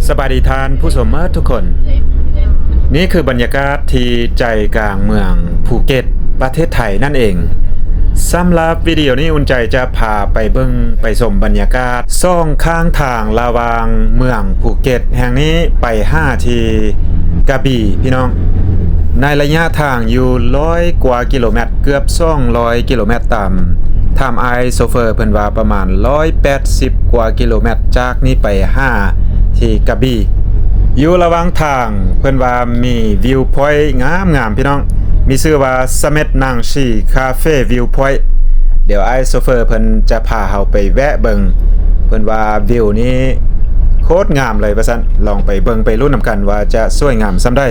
ສະບາຍດີທ່ານຜູ້ຊົມເໝິດທຸກຄົນ. ນີ້ຄືບັນຍາກາດທີ່ໃຈກາງເມືອງພູເກັດ ປະເທດໄທນັ້ນເອງ. ສຳລັບວິດີໂອນີ້ ອຸ່ນໃຈຈະພາໄປເບິ່ງໄປຊົມບັນຍາກາດສອງຂ້າງທາງລະຫວ່າງເມືອງພູເກັດແຫ່ງນີ້ໄປຫາທີ່ກະບີ່ ພີ່ນ້ອງ. ໃນໄລຍະທາງຢູ່ຮ້ອຍກວ່າກິໂລແມັດ ເກືອບສອງຮ້ອຍກິໂລແມັດ ຕາມຖາມອ້າຍໂຊເຟີເພິ່ນວ່າປະມານຮ້ອຍແປດສິບກວ່າກິໂລແມັດ ຈາກນີ້ໄປຫາທີ່ກະບີ່. ຢູ່ລະຫວ່າງທາງເພິ່ນວ່າມີວິວພອຍງາມໆ ພີ່ນ້ອງ ມີຊື່ວ່າ ສະເມັດນາງຊີ ຄາເຟ ວິວພອຍ. ດຽວອ້າຍໂຊເຟີເພິ່ນຈະພາເຮົາໄປແວະເບິ່ງ ເພິ່ນວ່າວິວນີ້ໂຄດງາມເລີຍວ່າຊັ້ນ. ລອງໄປເບິ່ງໄປລຸ້ນນຳກັນວ່າຈະສວຍງາມສ່ຳໃດ.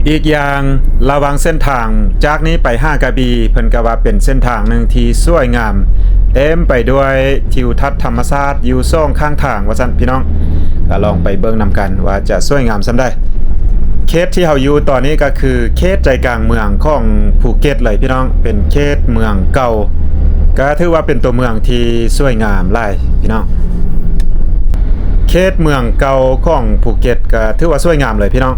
ອີກຢ່າງ ລະຫວ່າງເສັ້ນທາງຈາກນີ້ໄປຫາກະບີ່ ເພິ່ນກະວ່າເປັນເສັ້ນທາງໜຶ່ງທີ່ສວຍງາມ ເຕັມໄປດ້ວຍທິວທັດທຳມະຊາດຢູ່ສອງຂ້າງທາງວ່າຊັ້ນ ພີ່ນ້ອງ. ກະລອງໄປເບິ່ງນຳກັນວ່າຈະສວຍງາມສ່ຳໃດ. ເຂດທີ່ເຮົາຢູ່ຕອນນີ້ກະຄືເຂດໃຈກາງເມືອງຂອງພູເກັດເລີຍ ພີ່ນ້ອງ ເປັນເຂດເມືອງເກົ່າ. ກະຖືວ່າເປັນຕົວເມືອງທີ່ສວຍງາມຫຼາຍ ພີ່ນ້ອງ. ເຂດເມືອງເກົ່າຂອງພູເກັດກະຖືວ່າສວຍງາມເລີຍ ພີ່ນ້ອງ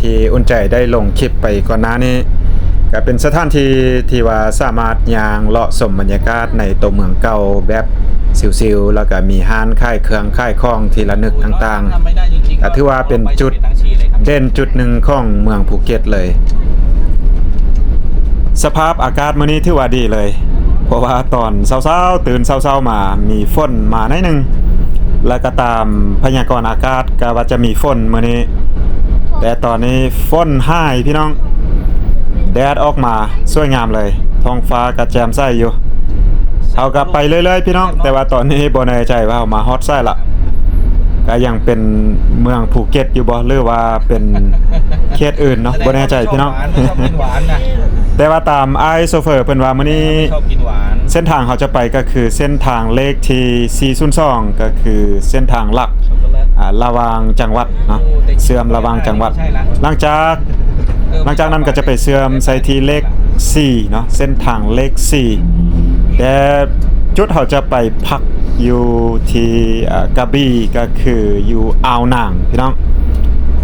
ທີ່ອຸ່ນໃຈໄດ້ລົງຄລິບໄປກ່ອນໜ້ານີ້. ກະເປັນສະຖານທີ່ທີ່ວ່າສາມາດຍ່າງເລາະຊົມບັນຍາກາດໃນຕົວເມືອງເກົ່າແບບຊິວໆ ແລ້ວກະມີຮ້ານຂາຍເຄື່ອງຂາຍຂອງທີ່ລະນຶກຕ່າງໆ. ກະຖືວ່າເປັນຈຸດເດັ່ນຈຸດໜຶ່ງຂອງເມືອງພູເກັດເລີຍ. ສະພາບອາກາດມື້ນີ້ຖືວ່າດີເລີຍ ເພາະວ່າຕອນເຊົ້າໆ ຕື່ນເຊົ້າໆມາມີຝົນມາໜ້ອຍໜຶ່ງ ແລ້ວກະຕາມພະຍາກອນອາກາດກະວ່າຈະມີຝົນມື້ນີ້ ແຕ່ຕອນນີ້ຝົນຫາຍ ພີ່ນ້ອງ ແດດອອກມາສວຍງາມເລີຍ ທ້ອງຟ້າກະແຈ່ມໃສຢູ່. ເຮົາກະໄປເລື້ອຍໆ ພີ່ນ້ອງ ແຕ່ວ່າຕອນນີ້ບໍ່ແນ່ໃຈວ່າເຮົາມາຮອດໃສລະ. ກະຍັງເປັນເມືອງພູເກັດຢູ່ບໍ່ ຫຼືວ່າເປັນເຂດອື່ນເນາະ ບໍ່ແນ່ໃຈ ພີ່ນ້ອງ. ແຕ່ວ່າຕາມອ້າຍໂຊເຟີເພິ່ນວ່າມື້ນີ້ ເສັ້ນທາງເຮົາຈະໄປກະຄືເສັ້ນທາງເລກທີສີ່ສູນສອງ ກະຄືເສັ້ນທາງຫຼັກ ອ່າ ລະຫວ່າງຈັງຫວັດເນາະ ເຊື່ອມລະຫວ່າງຈັງຫວັດ. ຫຼັງຈາກ ຫຼັງຈາກນັ້ນກະຈະໄປເຊື່ອມໃສ່ທີ່ເລກສີ່ເນາະ ເສັ້ນທາງເລກສີ່. ແຕ່ຈຸດເຮົາຈະໄປພັກຢູ່ທີ່ ເອີ ກະບີ່ ກະຄືຢູ່ອ່າວໜາງ ພີ່ນ້ອງ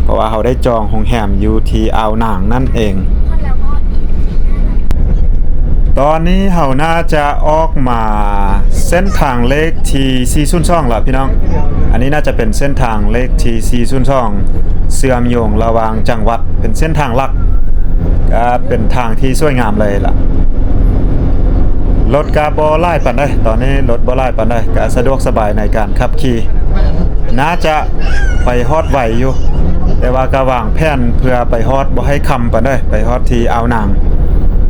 ເພາະວ່າເຮົາໄດ້ຈອງໂຮງແຮມຢູ່ທີ່ອ່າວໜາງນັ້ນເອງ. ຕອນນີ້ເຮົາໜ້າຈະອອກມາເສັ້ນທາງເລກທີສີ່ສູນສອງແລ້ວ ພີ່ນ້ອງ. ອັນນີ້ໜ້າຈະເປັນເສັ້ນທາງເລກທີສີ່ສູນສອງ ເຊື່ອມໂຍງລະຫວ່າງຈັງຫວັດ ເປັນເສັ້ນທາງຫຼັກ ກະເປັນທາງທີ່ສວຍງາມເລີຍລະ. ລົດກະບໍ່ຫຼາຍປານໃດ ຕອນນີ້ລົດບໍ່ຫຼາຍປານໃດ ກະສະດວກສະບາຍໃນການຂັບຂີ່. ໜ້າຈະໄປຮອດໄວຢູ່ ແຕ່ວ່າກະວາງແຜນເພື່ອໄປຮອດບໍ່ໃຫ້ຄ່ຳປານໃດ ໄປຮອດທີ່ອ່າວໜາງ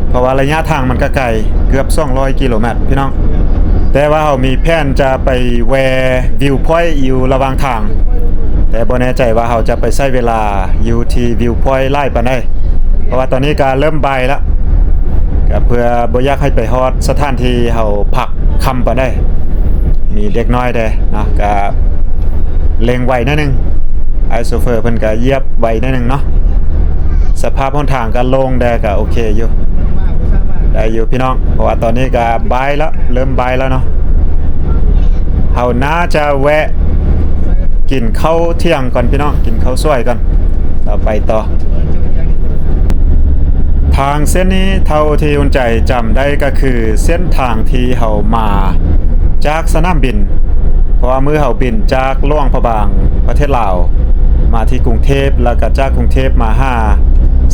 ເພາະວ່າໄລຍະທາງມັນກະໄກ ເກືອບສອງຮ້ອຍກິໂລແມັດ ພີ່ນ້ອງ. ແຕ່ວ່າເຮົາມີແຜນຈະໄປແວ່ວິວພອຍຢູ່ລະຫວ່າງທາງ ແຕ່ບໍ່ແນ່ໃຈວ່າເຮົາຈະໄປໃຊ້ເວລາຢູ່ທີ່ວິວພອຍຫຼາຍປານໃດ ເພາະວ່າຕອນນີ້ກະເລີ່ມບ່າຍລະ ກະເພື່ອບໍ່ຢາກໃຫ້ໄປຮອດສະຖານທີ່ເຮົາພັກຄ່ຳປານໃດ. ມີເດັກນ້ອຍແດ່ເນາະ ກະເລັ່ງໄວໜ້ອຍໜຶ່ງ ອ້າຍໂຊເຟີເພິ່ນກະຢຽບໄວໜ້ອຍໜຶ່ງເນາະ. ສະພາບຫົນທາງກະໂລ່ງແດ່ ກະໂອເຄຢູ່ ໄດ້ຢູ່ ພີ່ນ້ອງ ເພາະວ່າຕອນນີ້ກະບ່າຍລະ ເລີ່ມບ່າຍລະເນາະ. ເຮົາໜ້າຈະແວະກິນເຂົ້າທ່ຽງກ່ອນ ພີ່ນ້ອງ ກິນເຂົ້າສວຍກ່ອນ ແລ້ວໄປຕໍ່. ທາງເສັ້ນນີ້ເທົ່າທີ່ອຸ່ນໃຈຈຳໄດ້ກະຄືເສັ້ນທາງທີ່ເຮົາມາຈາກສະໜາມບິນ ເພາະວ່າມື້ເຮົາບິນຈາກຫຼວງພະບາງ ປະເທດລາວ ມາທີ່ກຸງເທບ ແລ້ວກະຈາກກຸງເທບມາຫາ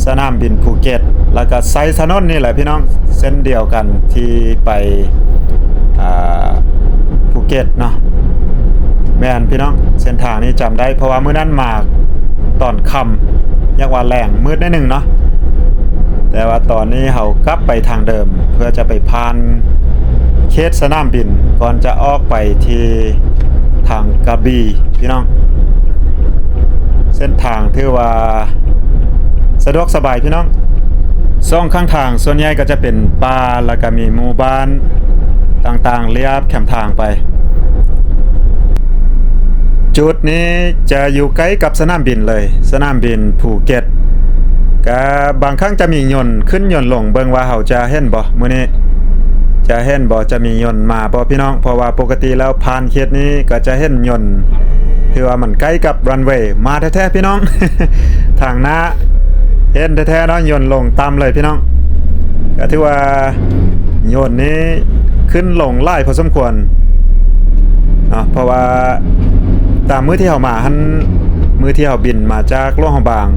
ສະໜາມບິນພູເກັດ ແລ້ວກະໃຊ້ຖະໜົນນີ້ແຫຼະ ພີ່ນ້ອງ ເສັ້ນດຽວກັນທີ່ໄປ ອ່າ ພູເກັດເນາະ. ແມ່ນ ພີ່ນ້ອງ ເສັ້ນທາງນີ້ຈຳໄດ້ ເພາະວ່າມື້ນັ້ນມາຕອນຄ່ຳ ຢາກວ່າແລງມືດໜ້ອຍໜຶ່ງເນາະ ແຕ່ວ່າຕອນນີ້ເຮົາກັບໄປທາງເດີມ ເພື່ອຈະໄປຜ່ານເຂດສະໜາມບິນ ກ່ອນຈະອອກໄປທີ່ທາງກະບີ່ ພີ່ນ້ອງ. ເສັ້ນທາງຖືວ່າສະດວກສະບາຍ ພີ່ນ້ອງ. ສອງຂ້າງທາງສ່ວນໃຫຍ່ກະຈະເປັນປ່າ ແລ້ວກະມີໝູ່ບ້ານຕ່າງໆລຽບແຄມທາງໄປ. ຈຸດນີ້ຈະຢູ່ໃກ້ກັບສະໜາມບິນເລີຍ ສະໜາມບິນພູເກັດ. ກະບາງຄັ້ງຈະມີຍົນຂຶ້ນຍົນລົງ ເບິ່ງວ່າເຮົາຈະເຫັນບໍ່ມື້ນີ້ ຈະເຫັນບໍ່ ຈະມີຍົນມາບໍ່ ພີ່ນ້ອງ. ເພາະວ່າປົກກະຕິແລ້ວຜ່ານເຂດນີ້ກະຈະເຫັນຍົນ ຖືວ່າມັນໃກ້ກັບຣັນເວມາແທ້ໆ ພີ່ນ້ອງ. ທາງໜ້າເຫັນແທ້ໆເນາະ, ໂຍນລົງຕ່ຳເລີຍພີ່ນ້ອງ. ກໍຖືວ່າໂຍນນີ້ຂຶ້ນລົງຫຼາຍພໍສົມຄວນເນາະ, ເພາະວ່າຕາມມື້ທີ່ເຮົາມາຫັ້ນ, ມື້ທີ່ເຮົາບິນມາຈາກຫຼວງພະບາງ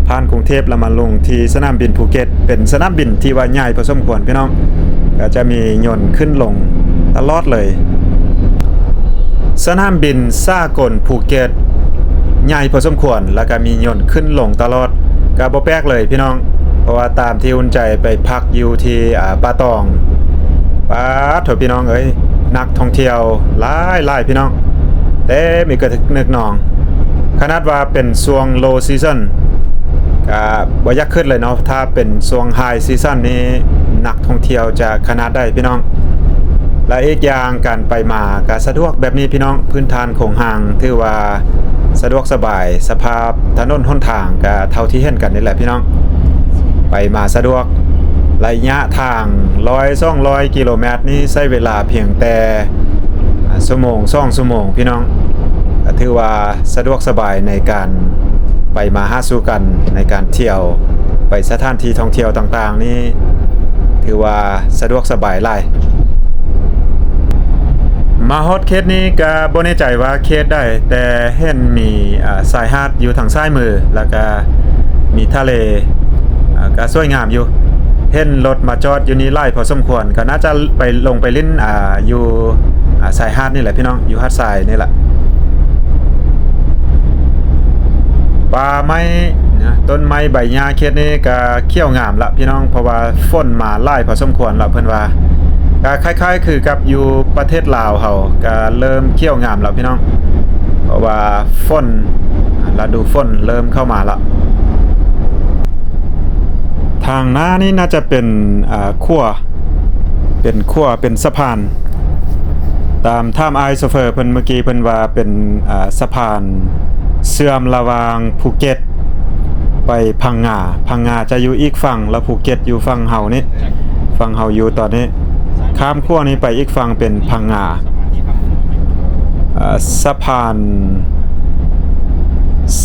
ຜ່ານກຸງເທບ ແລ້ວມາລົງທີ່ສະໜາມບິນພູເກັດ, ເປັນສະໜາມບິນທີ່ວ່າໃຫຍ່ພໍສົມຄວນພີ່ນ້ອງ, ກໍຈະມີໂຍນຂຶ້ນລົງຕະຫຼອດເລີຍ. ສະໜາມບິນສາກົນພູເກັດໃຫຍ່ພໍສົມຄວນ ແລ້ວກໍມີໂຍນຂຶ້ນລົງຕະຫຼອດ, ກໍບໍ່ແປກເລີຍພີ່ນ້ອງ, ເພາະວ່າຕາມທີ່ອຸ່ນໃຈໄປພັກຢູ່ທີ່ ອາ ປ່າຕອງ, ປາດໂທ້ ພີ່ນ້ອງເອີຍ, ນັກທ່ອງທ່ຽວຫຼາຍໆ ພີ່ນ້ອງ, ເຕັມອີກກະນຶກໜອງ. ຂະໜາດວ່າເປັນຊ່ວງ low season ກະບໍ່ຢາກຄິດເລີຍເນາະ, ຖ້າເປັນຊ່ວງ high season ນີ້ ນັກທ່ອງທ່ຽວຈະຂະໜາດໃດພີ່ນ້ອງ. ແລະ ອີກຢ່າງການໄປມາກະສະດວກແບບນີ້ພີ່ນ້ອງ, ພື້ນຖານໂຄງຮ່າງຖືວ່າສະດວກສະບາຍ, ສະພາບຖະໜົນຫົນທາງກະເທົ່າທີ່ເຫັນກັນນີ້ແຫຼະພີ່ນ້ອງ, ໄປມາສະດວກ. ໄລຍະທາງຮ້ອຍ ສອງຮ້ອຍກິໂລແມັດນີ້ໃຊ້ເວລາພຽງແຕ່ ອາ ຊົ່ວໂມງ ສອງຊົ່ວໂມງພີ່ນ້ອງ, ກໍຖືວ່າສະດວກສະບາຍໃນການໄປມາຫາສູ່ກັນ, ໃນການທ່ຽວ, ໄປສະຖານທີ່ທ່ອງທ່ຽວຕ່າງໆນີ້ ຖືວ່າສະດວກສະບາຍຫຼາຍ. ມາຮອດເຂດນີ້ກໍບໍ່ແນ່ໃຈວ່າເຂດໃດ, ແຕ່ເຫັນມີ ອາ ຊາຍຫາດຢູ່ທາງຊ້າຍມື, ແລ້ວກໍມີທະເລ ອາ ກໍສວຍງາມຢູ່. ເຫັນລົດມາຈອດຢູ່ນີ້ຫຼາຍພໍສົມຄວນ, ກໍໜ້າຈະໄປ ລົງໄປຫຼິ້ນ ອາ ຢູ່ ອາ ຊາຍຫາດນີ້ແຫຼະພີ່ນ້ອງ, ຢູ່ຫາດຊາຍນີ້ແຫຼະ. ປ່າໄມ້ນະ, ຕົ້ນໄມ້ໃບຫຍ້າເຂດນີ້ກໍຂຽວງາມລະພີ່ນ້ອງ, ເພາະວ່າຝົນມາຫຼາຍພໍສົມຄວນລະເພິ່ນວ່າ. ກໍຄ້າຍໆຄືກັບຢູ່ປະເທດລາວເຮົາ, ກໍເລີ່ມຂຽວງາມລະພີ່ນ້ອງ, ເພາະວ່າຝົນ, ລະດູຝົນເລີ່ມເຂົ້າມາລະ. ທາງໜ້ານີ້ໜ້າຈະເປັນ ອາ ຂົວ, ເປັນຂົວ, ເປັນສະພານ. ຕາມຖາມອ້າຍໂຊເຟີເພິ່ນເມື່ອກີ້, ເພິ່ນວ່າເປັນ ອາ ສະພານເຊື່ອມລະຫວ່າງພູເກັດໄປພັງງາ. ພັງງາຈະຢູ່ອີກຝັ່ງ, ລະພູເກັດຢູ່ຝັ່ງເຮົານີ້, ຝັ່ງເຮົາຢູ່ຕອນນີ້. ຂ້າມຂົວນີ້ໄປອີກຝັ່ງເປັນພັງງາ. ເອີ ສະພານ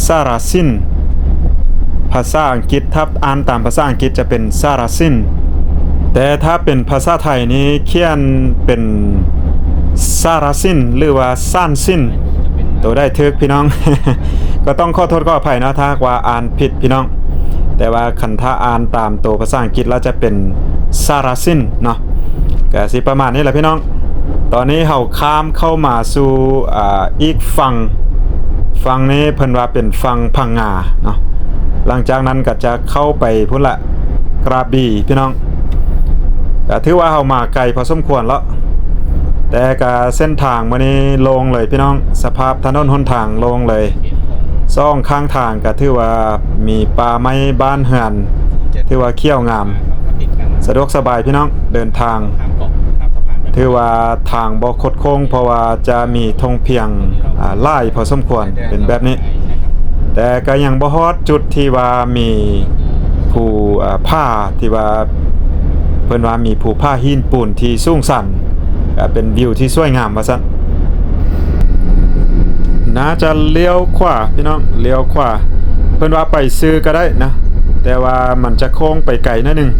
ສາລາຊິນ, ພາສາອັງກິດ, ຖ້າອ່ານຕາມພາສາອັງກິດຈະເປັນສາລາຊິນ, ແຕ່ຖ້າເປັນພາສາໄທນີ້ຂຽນເປັນສາລາຊິນ ຫຼືວ່າສານຊິນ, ໂຕໃດຖືກພີ່ນ້ອງ ກໍຕ້ອງຂໍໂທດຂໍອະໄພເນາະ ຖ້າຫາກວ່າອ່ານຜິດພີ່ນ້ອງ. ແຕ່ວ່າຄັນຖ້າອ່ານຕາມໂຕພາສາອັງກິດແລ້ວຈະເປັນສາລາຊິນເນາະ. ກະຊິປະມານນີ້ແຫຼະພີ່ນ້ອງ. ຕອນນີ້ເຮົາຂ້າມເຂົ້າມາສູ່ ອາ ອີກຝັ່ງ, ຝັ່ງນີ້ເພິ່ນວ່າເປັນຝັ່ງພັງງາເນາະ. ຫຼັງຈາກນັ້ນກໍຈະເຂົ້າໄປພຸ້ນລະ ກະບີ່ພີ່ນ້ອງ. ກະຖືວ່າເຮົາມາໄກພໍສົມຄວນແລ້ວ, ແຕ່ກະເສັ້ນທາງມື້ນີ້ໂລ່ງເລີຍພີ່ນ້ອງ, ສະພາບຖະໜົນຫົນທາງໂລ່ງເລີຍ. ສອງຂ້າງທາງກໍຖືວ່າມີປ່າໄມ້, ບ້ານເຮືອນຖືວ່າຂຽວງາມ, ສະດວກສະບາຍພີ່ນ້ອງ. ເດີນທາງຖືວ່າທາງບໍ່ຄົດໂຄ້ງ ເພາະວ່າຈະມີທົ່ງພຽງ ອາ ຫຼາຍພໍສົມຄວນ ເປັນແບບນີ້, ແຕ່ກໍຍັງບໍ່ຮອດຈຸດທີ່ວ່າມີພູ ອາ ຜາ ທີ່ວ່າເພິ່ນວ່າມີພູຜາຫີນປູນທີ່ສູງຊັນ, ກໍເປັນວິວທີ່ສວຍງາມວ່າຊັ້ນ. ໜ້າຈະລ້ຽວຂວາພີ່ນ້ອງ, ລ້ຽວຂວາ. ເພິ່ນວ່າໄປຊື່ກໍໄດ້ນະ, ແຕ່ວ່າມັນຈະໂຄ້ງໄປໄກໜ້ອຍໜຶ່ງ,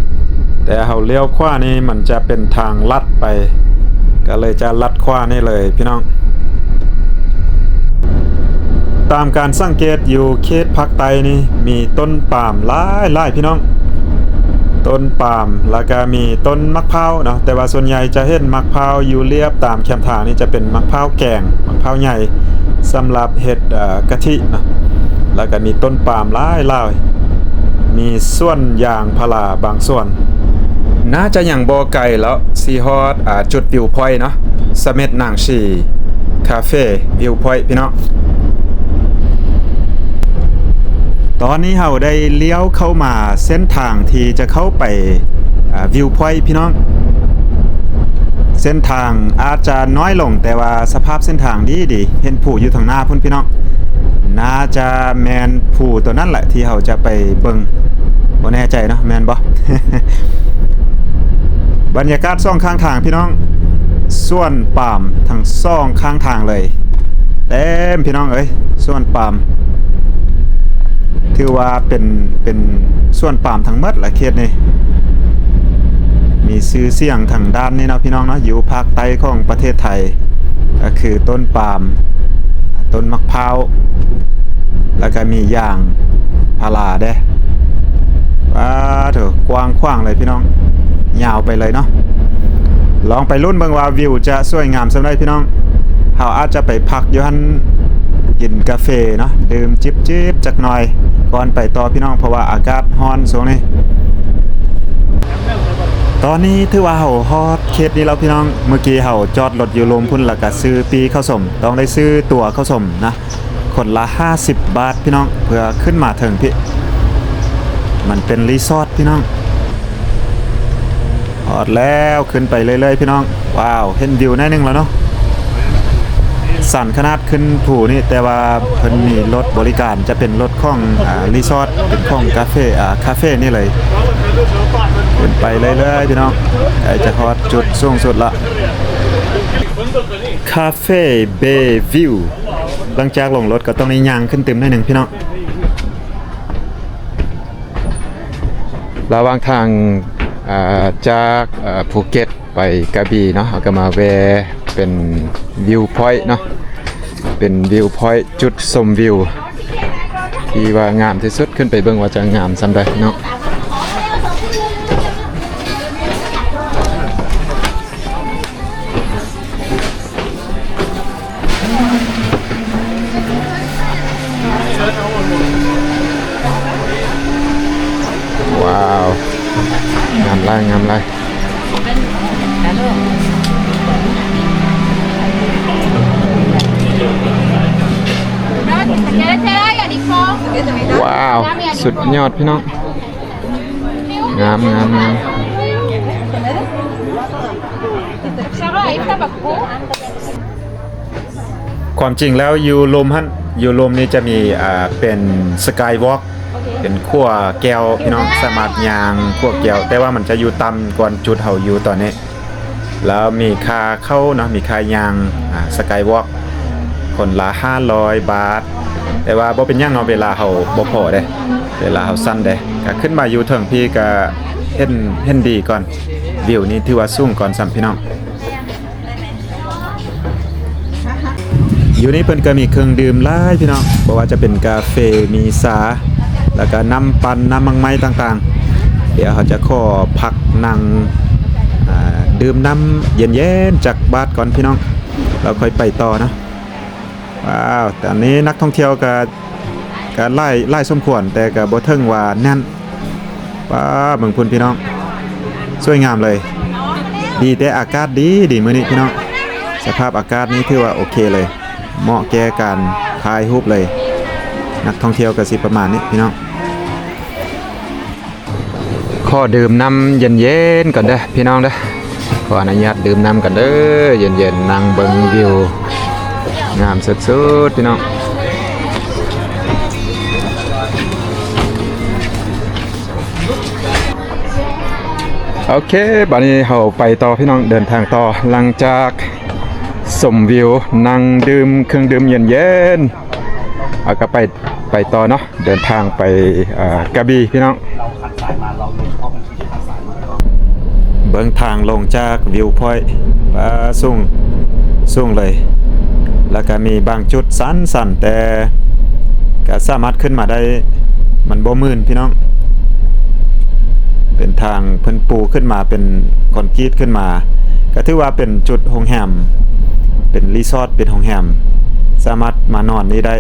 ແຕ່ເຮົາລ້ຽວຂວານີ້ມັນຈະເປັນທາງລັດໄປ, ກໍເລີຍຈະລັດຂວານີ້ເລີຍພີ່ນ້ອງ. ຕາມການສັງເກດຢູ່ເຂດພາກໃຕ້ນີ້ມີຕົ້ນປາມຫຼາຍໆ ພີ່ນ້ອງ, ຕົ້ນປາມ ແລ້ວກະມີຕົ້ນໝາກພ້າວເນາະ, ແຕ່ວ່າສ່ວນໃຫຍ່ຈະເຫັນໝາກພ້າວຢູ່ລຽບຕາມແຄມທາງນີ້ຈະເປັນໝາກພ້າວແກງ, ໝາກພ້າວໃຫຍ່ ສຳລັບເຮັດ ເອີ ກະທິເນາະ. ແລ້ວກະມີຕົ້ນປາມຫຼາຍໆ, ມີສວນຢາງພາລາບາງສວນ. ໜ້າຈະຍັງບໍ່ໄກແລ້ວ ຊິຮອດ ອາ ຈຸດວິວພອຍເນາະ, ສະເມັດນາງຊີ ຄາເຟ ວິວພອຍ ພີ່ນ້ອງ. ຕອນນີ້ເຮົາໄດ້ລ້ຽວເຂົ້າມາເສັ້ນທາງທີ່ຈະເຂົ້າໄປ ອາ ວິວພອຍ ພີ່ນ້ອງ. ເສັ້ນທາງອາດຈະນ້ອຍລົງ, ແຕ່ວ່າສະພາບເສັ້ນທາງດີໆ, ເຫັນພູຢູ່ທາງໜ້າພຸ້ນ ພີ່ນ້ອງ. ໜ້າຈະແມ່ນພູໂຕນັ້ນແຫຼະທີ່ເຮົາຈະໄປເບິ່ງ, ບໍ່ແນ່ໃຈເນາະ, ແມ່ນບໍ່? ບັນຍາກາດສອງຂ້າງທາງ ພີ່ນ້ອງ, ສວນປາມທັງສອງຂ້າງທາງເລີຍ. ເຕັມພີ່ນ້ອງເອີຍ ສວນປາມ ຖືວ່າເປັນ ເປັນສວນປາມທັງໝົດລະເຂດນີ້ ມີຊື່ສຽງທາງດ້ານນີ້ເນາະພີ່ນ້ອງເນາະ ຢູ່ພາກໃຕ້ຂອງປະເທດໄທ ກໍຄືຕົ້ນປາມ ຕົ້ນໝາກພ້າວ ແລ້ວກໍມີຢາງພາລາເດ້. ປາໂທ້ ກວ້າງຂວາງເລີຍພີ່ນ້ອງ ຍາວໄປເລີຍເນາະ. ລອງໄປລຸ້ນເບິ່ງວ່າວິວຈະສວຍງາມສ່ຳໃດພີ່ນ້ອງ. ເຮົາອາດຈະໄປພັກຢູ່ຫັ້ນ ກິນກາເຟເນາະ ດື່ມຈິບໆຈັກໜ່ອຍ ກ່ອນໄປຕໍ່ພີ່ນ້ອງ ເພາະວ່າອາກາດຮ້ອນຊ່ວງນີ້. ຕອນນີ້ຖືວ່າເຮົາຮອດເຂດນີ້ແລ້ວພີ່ນ້ອງ. ເມື່ອກີ້ເຮົາຈອດລົດຢູ່ລຸ່ມພຸ້ນ ແລ້ວກະຊື້ປີ້ເຂົ້າສົມ ຕ້ອງໄດ້ຊື້ຕົ໋ວເຂົ້າສົມນະ ຄົນລະຫ້າສິບບາດພີ່ນ້ອງ ເພື່ອຂຶ້ນມາເທິງພີ້. ມັນເປັນຣີສອດພີ່ນ້ອງ. ຮອດແລ້ວ ຂຶ້ນໄປເລື້ອຍໆພີ່ນ້ອງ. ວ້າວ ເຫັນວິວໜ້ອຍໜຶ່ງແລ້ວເນາະ. ຊັນຂະໜາດຂຶ້ນພູນີ້ ແຕ່ວ່າເພິ່ນມີລົດບໍລິການ ຈະເປັນລົດຂອງ ອາ ຣີສອດ ເປັນຂອງກາເຟ ອາ ຄາເຟນີ້ເລີຍ. ຂຶ້ນໄປເລື້ອຍໆພີ່ນ້ອງ ໃກ້ຈະຮອດຈຸດສູງສຸດລະ. ຄາເຟເບວິວ ຫຼັງຈາກລົງລົດກໍຕ້ອງໄດ້ຍ່າງຂຶ້ນຕື່ມໜ້ອຍໜຶ່ງພີ່ນ້ອງ. ລະຫວ່າງທາງ ອາ ຈາກ ອາ ພູເກັດໄປກະບີເນາະ ເຮົາກໍມາແວ່ເປັນວິວພອຍເນາະ ເປັນວິວພອຍ ຈຸດຊົມວິວທີ່ວ່າງາມທີ່ສຸດ. ຂຶ້ນໄປເບິ່ງວ່າຈະງາມສ່ຳໃດເນາະ. ວ້າວ ງາມຫຼາຍ ງາມຫຼາຍ. ວ້າວ ສຸດຍອດພີ່ນ້ອງ. ງາມ ງາມ ງາມ. ຄວາມຈິງແລ້ວຢູ່ລຸ່ມຫັ້ນ ຢູ່ລຸ່ມນີ້ຈະມີ ອ່າ ເປັນສະກາຍວອກ ເປັນຂົວແກ້ວ ພີ່ນ້ອງສາມາດຍ່າງຂົວແກ້ວ ແຕ່ວ່າມັນຈະຢູ່ຕ່ຳກວ່າຈຸດເຮົາຢູ່ຕອນນີ້. ແລ້ວມີຄ່າເຂົ້າເນາະ ມີຄ່າຍ່າງ ອາ ສະກາຍວອກ ຄົນລະຫ້າຮ້ອຍບາດ. ແຕ່ວ່າບໍ່ເປັນຫຍັງເນາະ ເວລາເຮົາບໍ່ພໍເດ້ ເວລາເຮົາສັ້ນເດ້. ກະຂຶ້ນມາຢູ່ເທິງພີ້ກະເຫັນ ເຫັນດີກ່ອນ ວິວນີ້ຖືວ່າສູງກ່ອນຊ້ຳພີ່ນ້ອງ. ຢູ່ນີ້ເພິ່ນກະມີເຄື່ອງດື່ມຫຼາຍພີ່ນ້ອງ ບໍ່ວ່າຈະເປັນກາເຟ ມີຊາ ແລ້ວກະນ້ຳປັ່ນ ນ້ຳໝາກໄມ້ຕ່າງໆ. ດຽວເຮົາຈະຂໍພັກນັ່ງ ອາ ດື່ມນ້ຳເຢັນໆຈັກບາດກ່ອນພີ່ນ້ອງ ແລ້ວຄ່ອຍໄປຕໍ່ເນາະ. ວ້າວ ຕອນນີ້ນັກທ່ອງທ່ຽວກະ ກະຫຼາຍ ຫຼາຍສົມຄວນ ແຕ່ກະບໍ່ເຖິງວ່າແໜ້ນ. ປາ ເບິ່ງພຸ້ນພີ່ນ້ອງ ສວຍງາມເລີຍ. ດີແຕ່ອາກາດດີ ດີມື້ນີ້ພີ່ນ້ອງ. ສະພາບອາກາດນີ້ຖືວ່າໂອເຄເລີຍ ເໝາະແກ່ການຖ່າຍຮູບເລີຍ. ນັກທ່ອງທ່ຽວກະຊິປະມານນີ້ພີ່ນ້ອງ. ຂໍດື່ມນ້ຳເຢັນໆກ່ອນເດີພີ່ນ້ອງເດີ. ຂໍອະນຸຍາດດື່ມນ້ຳກັນເດີ ເຢັນໆ ນັ່ງເບິ່ງວິວ ງາມສຸດໆ ພີ່ນ້ອງ. ໂອເຄ ບາດນີ້ເຮົາໄປຕໍ່ພີ່ນ້ອງ ເດີນທາງຕໍ່. ຫຼັງຈາກຊົມວິວ ນັ່ງດື່ມເຄື່ອງດື່ມເຢັນໆ ເຮົາກໍໄປ ໄປຕໍ່ເນາະ ເດີນທາງໄປ ເອີ ກະບີພີ່ນ້ອງ. ເບິ່ງທາງລົງຈາກວິວພອຍ ປາ ສູງ ສູງເລີຍ ແລ້ວກະມີບາງຈຸດຊັນໆ ແຕ່ກະສາມາດຂຶ້ນມາໄດ້ ມັນບໍ່ມື່ນພີ່ນ້ອງ. ເປັນທາງເພິ່ນປູຂຶ້ນມາເປັນຄອນກຣີດຂຶ້ນມາ ກະຖືວ່າເປັນຈຸດໂຮງແຮມ ເປັນຣີສອດ ເປັນໂຮງແຮມ ສາມາດມານອນນີ້ໄດ້.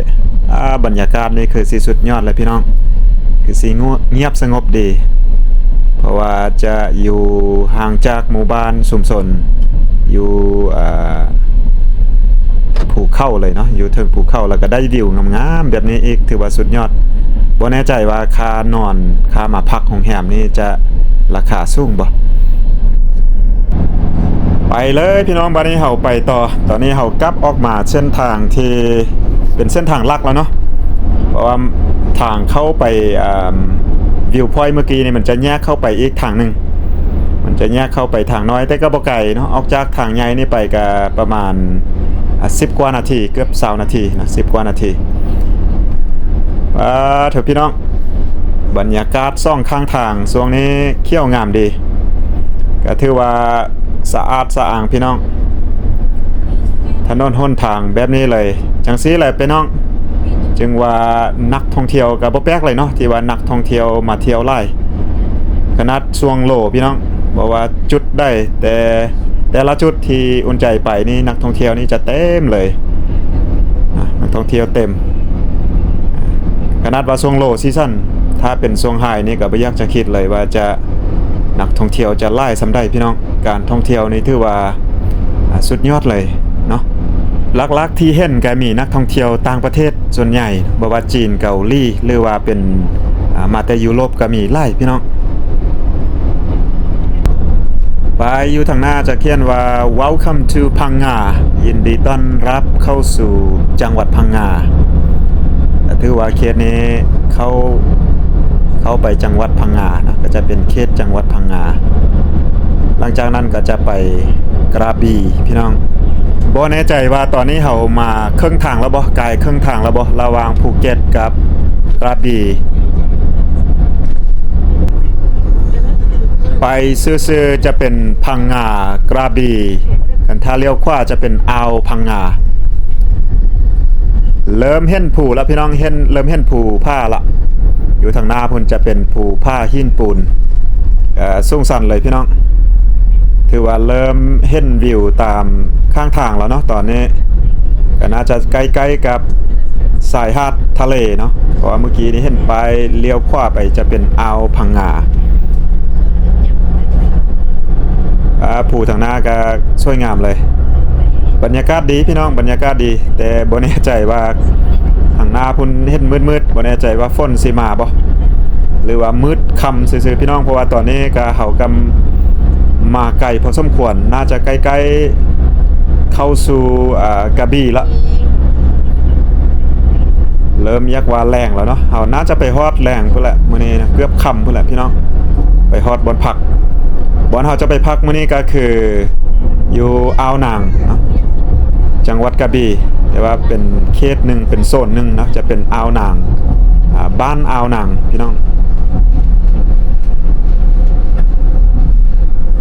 ອາ ບັນຍາກາດນີ້ຄືຊິສຸດຍອດແຫຼະພີ່ນ້ອງ ຄືຊິງຽບສະຫງົບດີ ເພາະວ່າຈະຢູ່ຫ່າງຈາກໝູ່ບ້ານຊຸມຊົນ ຢູ່ ອາ ພູເຂົາເລີຍເນາະ ຢູ່ເທິງພູເຂົາ ແລ້ວກະໄດ້ວິວງາມໆແບບນີ້ອີກ ຖືວ່າສຸດຍອດ. ບໍ່ແນ່ໃຈວ່າຄ່ານອນ ຄ່າມາພັກໂຮງແຮມນີ້ຈະລາຄາສູງບໍ່? ໄປເລີຍພີ່ນ້ອງ ບາດນີ້ເຮົາໄປຕໍ່. ຕອນນີ້ເຮົາກັບອອກມາເສັ້ນທາງທີ່ເປັນເສັ້ນທາງຫຼັກແລ້ວເນາະ ເພາະວ່າທາງເຂົ້າໄປ ອາ ວິວພອຍເມື່ອກີ້ນີ້ ມັນຈະແຍກເຂົ້າໄປອີກທາງໜຶ່ງ ມັນຈະແຍກເຂົ້າໄປທາງນ້ອຍ ແຕ່ກໍບໍ່ໄກເນາະ ອອກຈາກທາງໃຫຍ່ນີ້ໄປກໍປະມານ ອ່າ ສິບກວ່ານາທີ ເກືອບຊາວນາທີນະ ສິບກວ່ານາທີ. ປາດໂທ້ ພີ່ນ້ອງ ບັນຍາກາດສອງຂ້າງທາງຊ່ວງນີ້ຂຽວງາມດີ ກໍຖືວ່າສະອາດສະອ້າງ ພີ່ນ້ອງ. ຖະໜົນຫົນທາງແບບນີ້ເລີຍ ຈັ່ງຊີ້ແຫຼະ ພີ່ນ້ອງ ຈຶ່ງວ່ານັກທ່ອງທ່ຽວ ກໍບໍ່ແປກເລີຍເນາະ ທີ່ວ່ານັກທ່ອງທ່ຽວມາທ່ຽວຫຼາຍ. ຂະໜາດຊ່ວງໂລ ພີ່ນ້ອງ ບໍ່ວ່າຈຸດໃດ ແຕ່ ແຕ່ລະຈຸດທີ່ອຸ່ນໃຈໄປນີ້ ນັກທ່ອງທ່ຽວນີ້ຈະເຕັມເລີຍນະ ນັກທ່ອງທ່ຽວເຕັມ. ຂະໜາດວ່າຊ່ວງໂລຊີຊັນ ຖ້າເປັນຊ່ວງໄຮນີ້ ກໍບໍ່ຢາກຈະຄິດເລີຍວ່າຈະ ນັກທ່ອງທ່ຽວຈະຫຼາຍສ່ຳໃດ ພີ່ນ້ອງ. ການທ່ອງທ່ຽວນີ້ຖືວ່າ ອ່າ ສຸດຍອດເລີຍເນາະ. ຫຼັກໆທີ່ເຫັນກໍມີນັກທ່ອງທ່ຽວຕ່າງປະເທດສ່ວນໃຫຍ່ ບໍ່ວ່າຈີນ ເກົາຫຼີ ຫຼືວ່າເປັນ ອ່າ ມາແຕ່ຢູໂຣບກໍມີຫຼາຍ ພີ່ນ້ອງ. ປ້າຍຢູ່ທາງໜ້າຈະຂຽນວ່າ Welcome to Phang Nga ຍິນດີຕ້ອນຮັບເຂົ້າສູ່ຈັງຫວັດພັງງາ. ກໍຖືວ່າເຂດນີ້ເຂົ້າ ເຂົ້າໄປຈັງຫວັດພັງງາເນາະ ກໍຈະເປັນເຂດຈັງຫວັດພັງງາ. ຫຼັງຈາກນັ້ນກໍຈະໄປກະລາບີ ພີ່ນ້ອງ. ບໍ່ແນ່ໃຈວ່າຕອນນີ້ເຮົາມາເຄິ່ງທາງແລ້ວບໍ່ ກາຍເຄິ່ງທາງແລ້ວບໍ່ ລະຫວ່າງພູເກັດກັບກະລາບີ. ໄປຊື່ໆຈະເປັນພັງງາ ກະລາບີ ຄັນຖ້າລ້ຽວຂວາຈະເປັນອ່າວພັງງາ. ເລີ່ມເຫັນພູລະ ພີ່ນ້ອງ ເຫັນ ເລີ່ມເຫັນພູຜາລະ. ຢູ່ທາງໜ້າພຸ້ນຈະເປັນພູຜາຫີນປູນ ເອີ ສູງຊັນເລີຍ ພີ່ນ້ອງ. ຖືວ່າເລີ່ມເຫັນວິວຕາມຂ້າງທາງແລ້ວເນາະ ຕອນນີ້ ກໍໜ້າຈະໃກ້ໆກັບຊາຍຫາດທະເລເນາະ ເພາະວ່າເມື່ອກີ້ນີ້ເຫັນປ້າຍລ້ຽວຂວາໄປຈະເປັນອ່າວພັງງາ. ອ່າ ພູທາງໜ້າກໍສວຍງາມເລີຍ ບັນຍາກາດດີ ພີ່ນ້ອງ ບັນຍາກາດດີ. ແຕ່ບໍ່ແນ່ໃຈວ່າທາງໜ້າພຸ້ນເຫັນມືດໆ ບໍ່ແນ່ໃຈວ່າຝົນຊິມາບໍ່ ຫຼືວ່າມືດຄ່ຳຊື່ໆ ພີ່ນ້ອງ. ເພາະວ່າຕອນນີ້ກໍເຮົາກຳມາໄກພໍສົມຄວນ ໜ້າຈະໃກ້ໆເຂົ້າສູ່ ອ່າ ກະບີລະ ເລີ່ມຢາກວ່າແລງແລ້ວເນາະ. ເຮົາໜ້າຈະໄປຮອດແລງພຸ້ນແຫຼະ ມື້ນີ້ນະ ເກືອບຄ່ຳພຸ້ນແຫຼະ ພີ່ນ້ອງ ໄປຮອດບ່ອນພັກ. ບ່ອນເຮົາຈະໄປພັກມື້ນີ້ກໍຄືຢູ່ອ່າວນາງເນາະ ຈັງຫວັດກະບີ ແຕ່ວ່າເປັນເຂດໜຶ່ງ ເປັນໂຊນໜຶ່ງເນາະ ຈະເປັນອ່າວນາງ ອ່າ ບ້ານອ່າວນາງ ພີ່ນ້ອງ.